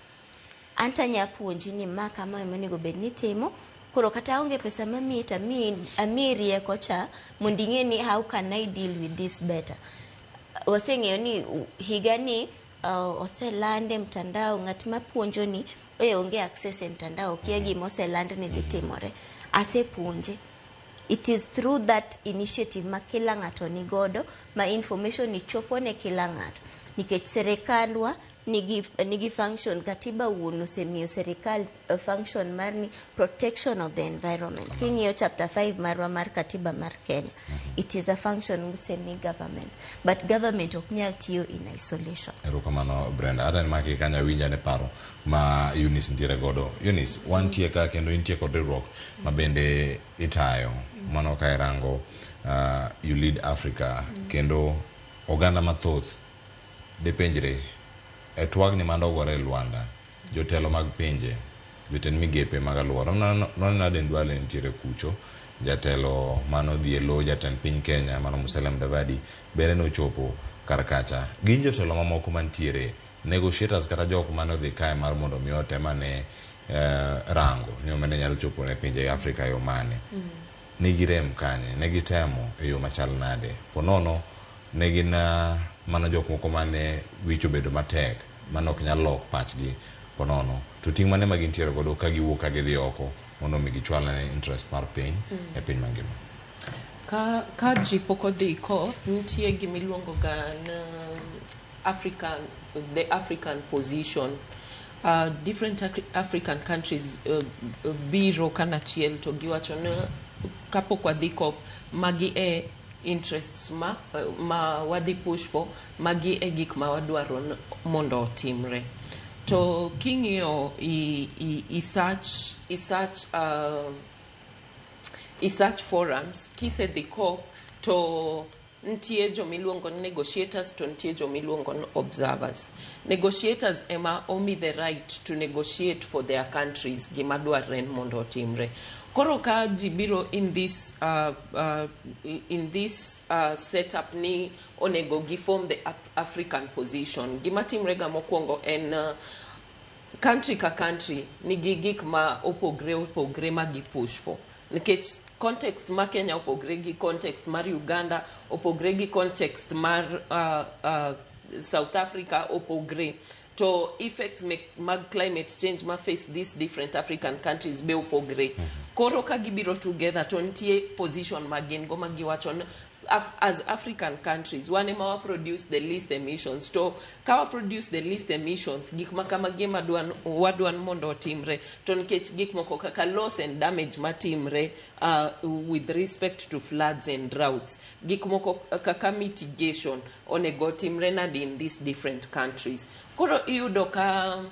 Speaker 2: an tanya puonji ni ma kama ema onego bed ni itimo koro kata aonge pesa mamiyi to amiyi rieko cha mondo ing'e ni how can I deal with this better waseng'eyo ni higani oselande mtandao ng'at mapuonjo ni e onge access e mtandao kia gima oseland ni dhi timore asepuonje it is through that initiative ma kila ng'ato ni godo ma information ni chopo ne kila ng'ato nikech serikandwa nigi function katiba wuon osemiyo serikal function mar ni protection of the environment king'iyo chapter 5 marwa mar katiba mar Kenya it is a function mosemi government but government ok nyal tiyo in isolation
Speaker 1: Erokamano Brenda. Adan maki kanyo awinja ne paro ma Eunice nitiere godo. Eunice, wantie ka kendo intie kod riwruok ma bende itayo. Mano ka irango You Lead Africa kendo oganda mathoth depenjre e twagni mane ogore e Luanda jotelo mag pinje jotend migepe mag alwora noneno Aden Duale nitiere kucho jatelo manodhi e lo jatend piny Kenya mano Musalia Mudavadi bende nochopo kar kacha gin jotelo mamoko mantiere negotiators kata jok mane odhi kae mar mondo mi otem ane rango ni omenda nyalo chopo ne pinje Afrika e yo mane ne girem kanye ne gitemo e yo machal nade ponono ne gin mana jok moko mane wich obedo matek mane ok nyal lok pachgi ponono to ting' mane ma gintiere godo ka giwuok ka gidhi oko mondo mi gichwal ne interest mar piny e piny mangima
Speaker 3: Ka ji pok odhi ko nitie gimiluongo ga na African the African position different African countries biro kanachiel to giwacho ni kapok wadhi COP magi e interests ma wadhi push for magi e gik ma wadwaro mondo otimre to king'iyo i such forums kisedhi COP to nitie jomiluongo ni negotiators to nitie jomiluongo ni observers negotiators ema omi the right to negotiate for their countries gima dwarre ni mondo otimre koro ka ji biro in this setup ni onego giform the African position gima timre ga mokwongo en country ka country nigi gik ma opogre opogre ma gi push for nikech context ma Kenya opogre gi context mar Uganda opogre gi context mar South Africa opogre to effects mag climate change ma face these different African countries be opogre koro ka gibiro together to nitie position ma gin go ma giwacho ni As African countries, wan ema wa produce the least emissions. To ka wa produce the least emissions, gik ma kamagi ema wadwan mondo otimre. To nikech gik moko kaka loss and damage matimre with respect to floods and droughts, gik moko kaka mitigation onego otimre nadi in these different countries. Koro iyudo ka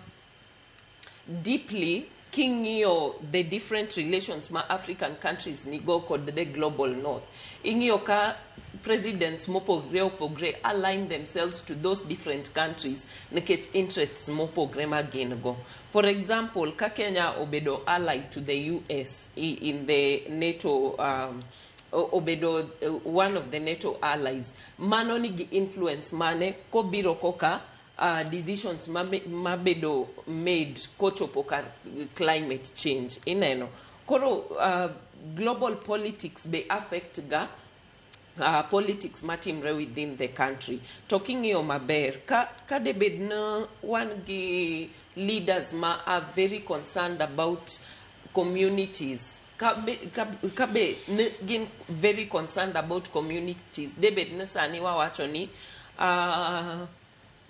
Speaker 3: deeply king'iyo the different relations ma African countries nigo kod the global north, ing'iyo ka presidents mopogre opogre align themselves to those different countries nikech interests mopogre ma gin go. For example, ka Kenya obedo allied to the US in the NATO, obedo one of the NATO allies, mano nigi influence mane kobiro koka decisions mabedo made kochopo kar climate change? Ineno koro global politics be affect ga politics matimre within the country. To king'iyo maber, ka debed na wan gi leaders ma are very concerned about communities, ka be ne gin very concerned about communities, debed ni sani wawacho ni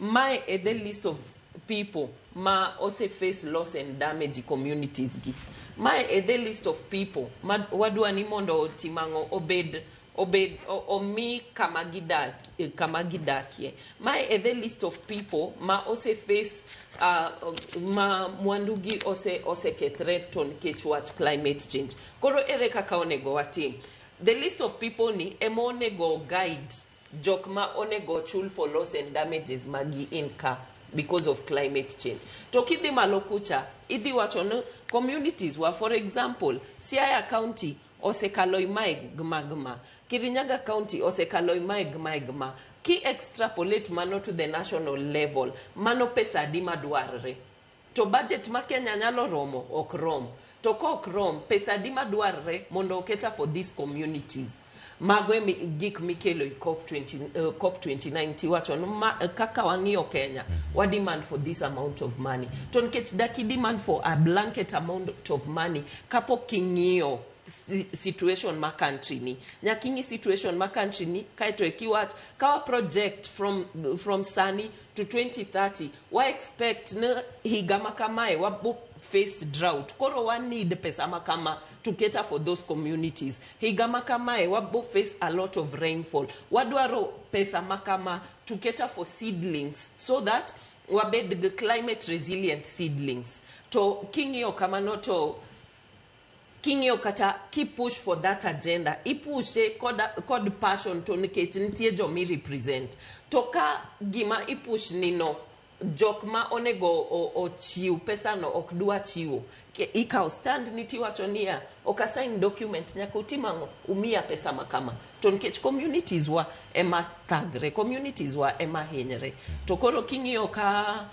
Speaker 3: mae e the list of people ma ose face loss and damage e communities gi, mae e the list of people ma wadwa ni mondo otim ang'o, obed omi kama gidakie, mae e the list of people ma ose face ma mwandugi osekethre to nikech wach climate change. Koro ere kaka onego watim? The list of people ni ema onego guide jok ma onego chul for loss and damages magi incur because of climate change. To kidhi malo kucha, idhi wacho ni communities wa, for example, Siaya County osekalo mae gma gma, Kirinyaga County osekalo mae gma gma. Ki extrapolate mano to the national level, mano pesa adi madwarre? To budget ma Kenya nyalo romo? Ok rom. To ka ok rom, pesa adi madwarre mondo oketa for these communities? Mago e gik mikelo e COP 20, COP29, tiwacho ni kaka wang'iyo Kenya, wa demand for this amount of money. To nikech dak i demand for a blanket amount of money kapok ing'iyo situation ma country ni, nyaka ing'i situation ma country ni, kaeto ekiwach kawa project from sani to 2030, wa expect ni higa ma kamae wabo face drought, koro wa need pesa ma kama to cater for those communities. Higa ma kamae wabo face a lot of rainfall, wadwaro pesa ma kama to cater for seedlings so that wabed gi climate resilient seedlings. To king'iyo kamano, to king'iyo kata kipush for that agenda, ipushe kod passion, to nikech nitie jomi represent. To ka gima ipush nino, jok ma onego ochiw pesano ok dwa chiwo, ikawo stand ni tiwacho niya, ok asign document nyaka utim ang'o, umiya pesa ma kama. To nikech communities wa ema thagre, communities wa ema hinyre. To koro king'iyo ka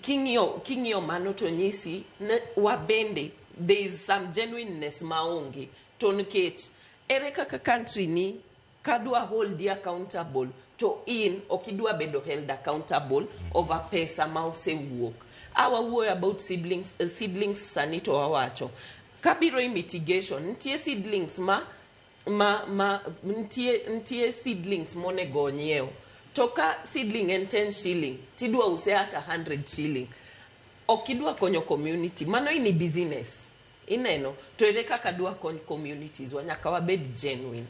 Speaker 3: king'iyo mano, to nyisi ne wabende there is some genuineness maonge. To nikech ere kaka country ni kadwa hold you accountable, to in ok idwa bedo held accountable over pesa ma osewuok? Awawuoyo about siblings, seedlings sani, to wawacho kabiro i mitigation, nitie seedlings ma nitie seedlings monego onyiew. To ka seedling en 10 shilling, tidwa use at 100 shilling, ok idwa konyo community, mano ini business. Ineno to ere kaka dwa kony communities wa? Nyaka wabed genuine.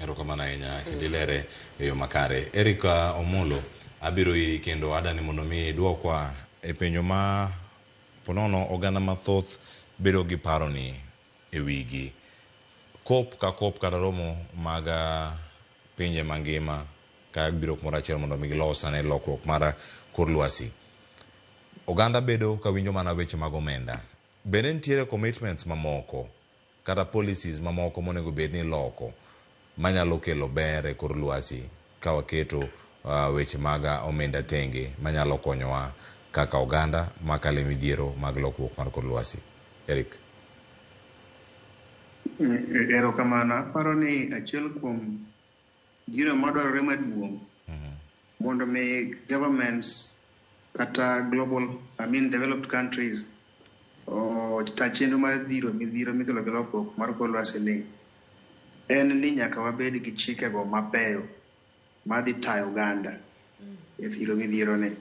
Speaker 1: Erokamano ahinya, kendo ilere e yo makare. Erika Omolo, abiro iri kendo adani mondo mi idwokwa e penjo ma ponono oganda mathoth bedo gi paro ni e wigi. COP ka COP kata romo mag pinje mangima ka biro kumoro achiel mondo mi gilos ane lokruok mar kor lwasi. Oganda bedo ka winjo mana weche mag omenda. Bende nitiere commitments mamoko kata policies mamoko monego bed ni iloko manyalo kelo ber e kor lwasi ka waketo weche mag omenda tenge manyalo konyowa kaka oganda makalo e midhiero mag lokruok mar kor lwasi? Eric.
Speaker 4: Erokamano. Aparo ni achiel kuom gino madwarore maduong' mondo mi governments kata global, I mean developed countries, ota chenro mar dhiro midhiero mikelo gi lokruok mar kor lwasi ni. en ni nyaka wabed gi chikego mabeyo madhi tayo oganda e thiro midhiero ni.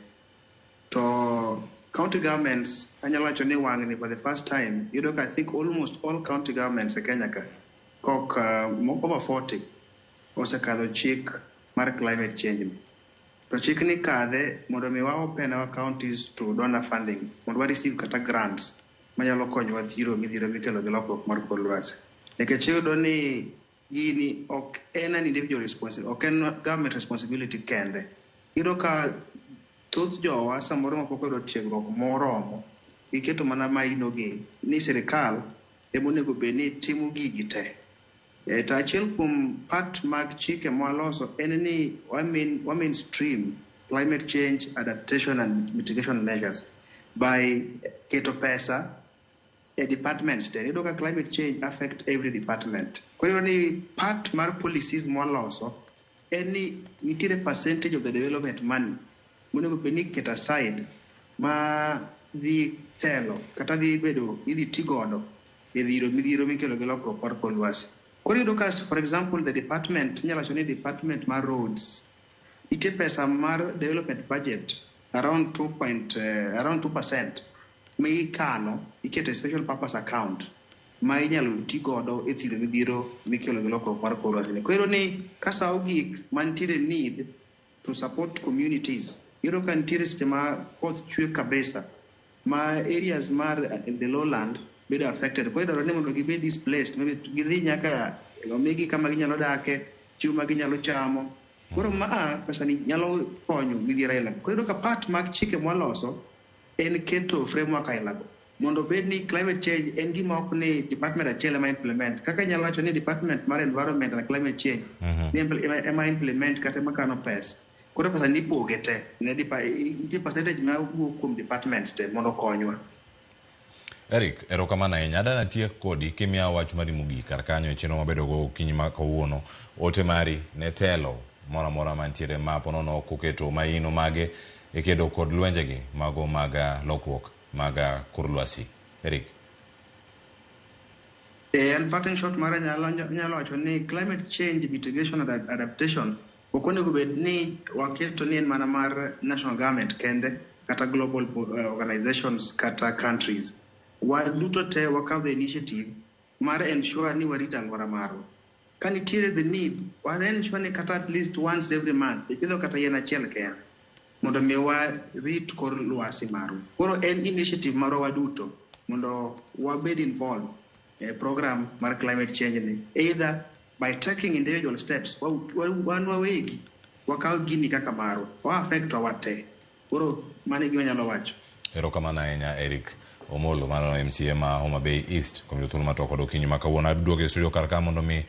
Speaker 4: To county governments, anyalo wacho ni wang'ni for the first time, iyudo ka I think almost all county governments e Kenya ka, kok over 40 osekadho chik mar climate change ni. To chik ni kadhe mondo mi wa open our counties to donor funding, mondo wa receive kata grants manyalo konyowa thiro midhiero mikelo gi lokruok mar kor lwasi. Nikech iyudo ni gini ok en an individual responsibility, ok en government responsibility kende. Iyudo ka thoth jowa samoro mapok oyudo tiegruok moromo, giketo mana maino gi ni sirikal ema onego bed ni timo gigi te. To achiel kuom part mag chike mwaloso en ni wa mainstream climate change adaptation and mitigation measures by keto pesa e departments te. Iyudo ka climate change affect every department. Koro iyudo ni part mar policies mwaloso en ni nitiere percentage of the development money monego bed ni iketo aside ma dhi telo kata dhi bedo idhi ti godo e dhiro midhiero mikelo gi lokruok mar kor lwasi. Koro iyudo ka for example the department, inyalo wacho ni department mar roads, nitie pesa mar development budget around 2 point, around 2% mikano iketo e special purpose account ma inyalo ti godo e thiro midhiero mikelo gi lokruok mar kor lwasi. Koro iyudo ni ka sa ogik mantiere need to support communities, iyudo ka nitiere seche ma koth chwe kabisa ma areas mar the lowland bedo affected. Koro idwaro ni mondo gibed displaced, maybe gidhi nyaka omigi kama ginyalo dake, chiemo ma ginyalo chamo. Koro maa pesa ni nyalo konyo midhiero aila. Koro iyudo ka part mag chike mwaloso en keto framework aila go mondo obed ni climate change en gima ok ni department achiel ema implement. Kaka inyalo wacho ni department mar environment and climate change ni ema implement kata ema kano pesa. Koro pesa ni ipoge te, ne nitie percentage ma wuok kuom departments te mondo okonywa.
Speaker 1: Eric, erokamano ahinya. Adwa natiek kodi kimiya wach mari mogik kar kanyo e chenro mabedo go okinyi ma kawuono. Ote mari ne telo moro amora mantiere ma ponono ok oketo maino mage e kedo kod lwenjegi mago mag lokruok mag kor lwasi. Eric.
Speaker 4: En parting shot mara anyalo wacho ni climate change mitigation and adaptation ok onego bed ni waketo ni en mana mar national government kende kata global organizations kata countries. Waduto te wakaw the initiative mar ensure ni warito alwora marwa. Ka nitiere the need, wa ensure ni kata at least once every month ipidho kata yien achiel kende mondo mi warit kor lwasi marwa. Koro en initiative marwa waduto mondo wabed involved e program mar climate change ni, either by taking individual steps, wan wawegi wakaw gini kaka marwa, wa affect wa te. Koro mano e gima anyalo wacho.
Speaker 1: Erokamano ahinya Eric Omolo, mano MCA ma Homa Bay East kuom yudo thuolo mar twak kod okinyi ma kawuono. Aduogo e studio kar ka mondo mi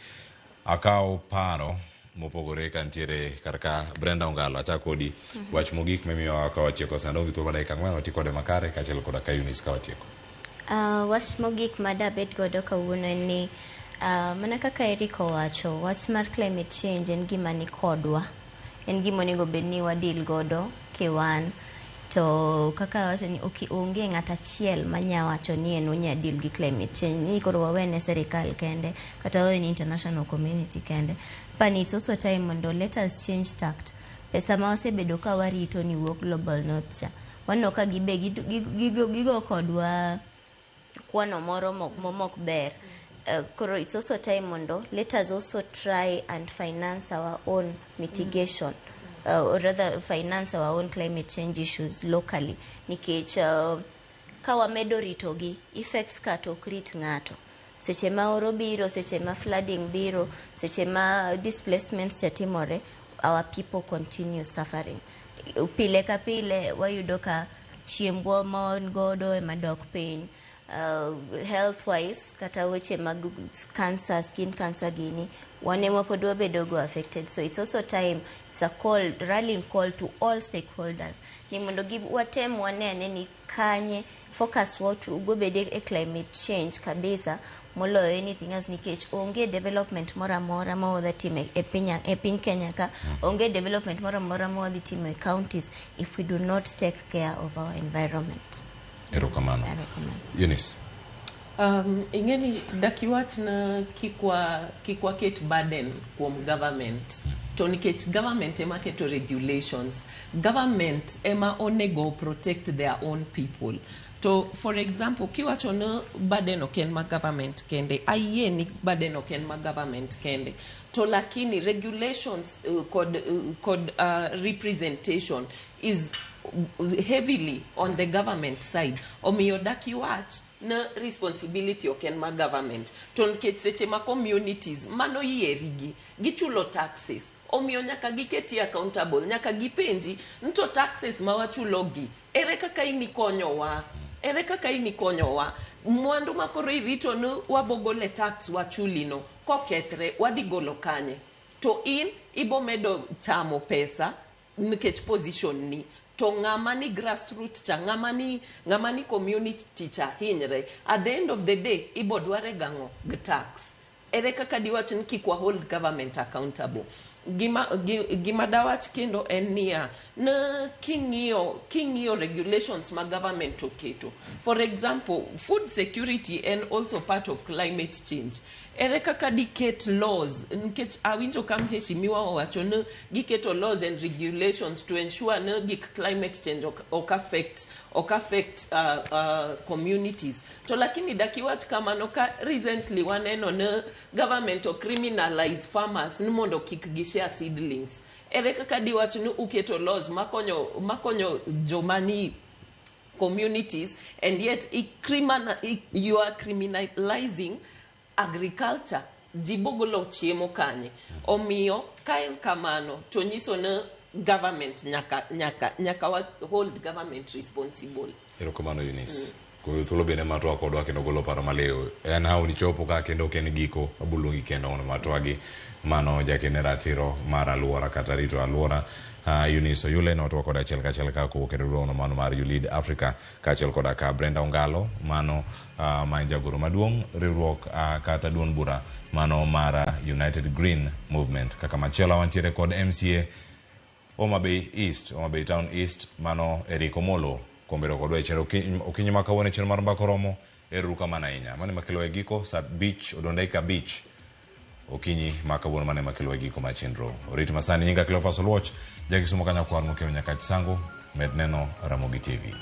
Speaker 1: akaw paro mopogore ka nitiere kar ka. Brenda Ongalo, achak kodi. Wach mogik mimiyowa ka watieko sani, gi thuolo mar dakika 4 wati kode makare kaachiel koda ka Eunice ka watieko.
Speaker 2: Wach mogik ma dabed godo kawuono en ni mana kaka Eric owacho, wach mar climate change en gima ni kodwa. En gima onego bed ni wadeal godo kewan. To kaka awacho ni onge ng'at achiel manya wacho ni en onya deal gi climate change. Ni koro wawene sirikal kende kata wawene international community kende. But it's also time mondo let us change tact. Pesa ma wasebedo ka warito ni wuok Global North cha. Waneno ka gibe gigo kodwa kwano moro mok ber. Koro it's also time mondo let us also try and finance our own mitigation. Or rather finance our own climate change issues locally. Nikech ka wamedo ritogi, effects ka to ok rit ng'ato. Seche ma oro biro, seche ma flooding biro, seche ma displacements cha timore, our people continue suffering. Pile ka pile wayudo ka chiembwa ma wan godo ema dok piny. Health wise, kata weche mag cancer, skin cancer gini, wan ema pod wabedo go affected. So it's also time, it's a call, rallying call to all stakeholders. Ni mondo watem wanene ni kanye focus watu gobede e climate change kabisa moloyo anything else, nikech onge development moro amora ma wadhi timo e piny Kenya ka, onge development moro amora ma wadhi timo e counties if we do not take care of our environment.
Speaker 1: Erokamano.
Speaker 2: Erokamano.
Speaker 1: Eunice.
Speaker 3: Ing'e ni dak iwach na kik waket burden kuom government to nikech government ema keto regulations, government ema onego protect their own people. To for example, kiwacho ni burden ok en ma government kende, ayie ni burden ok en ma government kende, to lakini regulations kod representation is heavily on the government side. Omiyo dak iwach na responsibility ok en ma government, to nikech seche ma communities mano yierigi gichulo taxes, omiyo nyaka giketi accountable, nyaka gipenji ni to taxes ma wachulogi ere kaka in ikonyowa, ere kaka in ikonyowa mwandu ma koro irito ni wabogole tax wachulino kokethre wadhi golo kanye, to in ibomedo chamo pesa nikech position ni, to ng'ama ni grassroot cha, ng'ama ni community cha hinyre. At the end of the day ibo dware gang'o gi tax? Ere kaka diwach ni kik wa hold government accountable? Gima dawach kendo en niya, ne king'iyo regulations ma government oketo, for example, food security en also part of climate change. Ere kaka diket laws? Nikech awinjo ka mheshimiwa owacho ni giketo laws and regulations to ensure ni gik climate change ok affect communities, to lakini dakiwach kamano ka recently waneno ni government o criminalize farmers ni mondo kik gishare seedlings. Ere kaka diwach ni uketo laws makonyo joma ni communities and yet you are criminalizing agriculture? Ji bogolo chiemo kanye? Omiyo ka en kamano to nyiso ni government nyaka wa hold government responsible.
Speaker 1: Erokamano, Eunice. Kuom thuolo bende mar twak kodwa kendo golo paro maliw. En haw ni chopo ka kendo ok en giko, waboluongi kendo mondo matwagi. Mano jakene ratiro mar aluora kata rito aluora. Eunice Oyule notwak kod achiel kachiel ka kowuok e riwruogno mano mar ULEAD Africa, kaachiel koda ka Brenda Ongalo mano ma en jagoro maduong' riwruok kata duond bura mano mar United Green Movement. Kaka machielo wantiere kod MCA Homa Bay East, Homa Bay Town East, mano Eric Omolo kuom bedo kodwa e chenro okinyi ma kawuono e chenro mar Mbaka Oromo. Ero uru kamano ahinya. Mano ema kelo e giko sa 5 odong' dakika 5 okinyi ma kawuono. Mano ema kelo e giko mar chenro. Orit masani nyinga Cleophas Oluoch, jakisumo kanyakwar mokiewo nyaka Chisango, med neno Ramogi TV.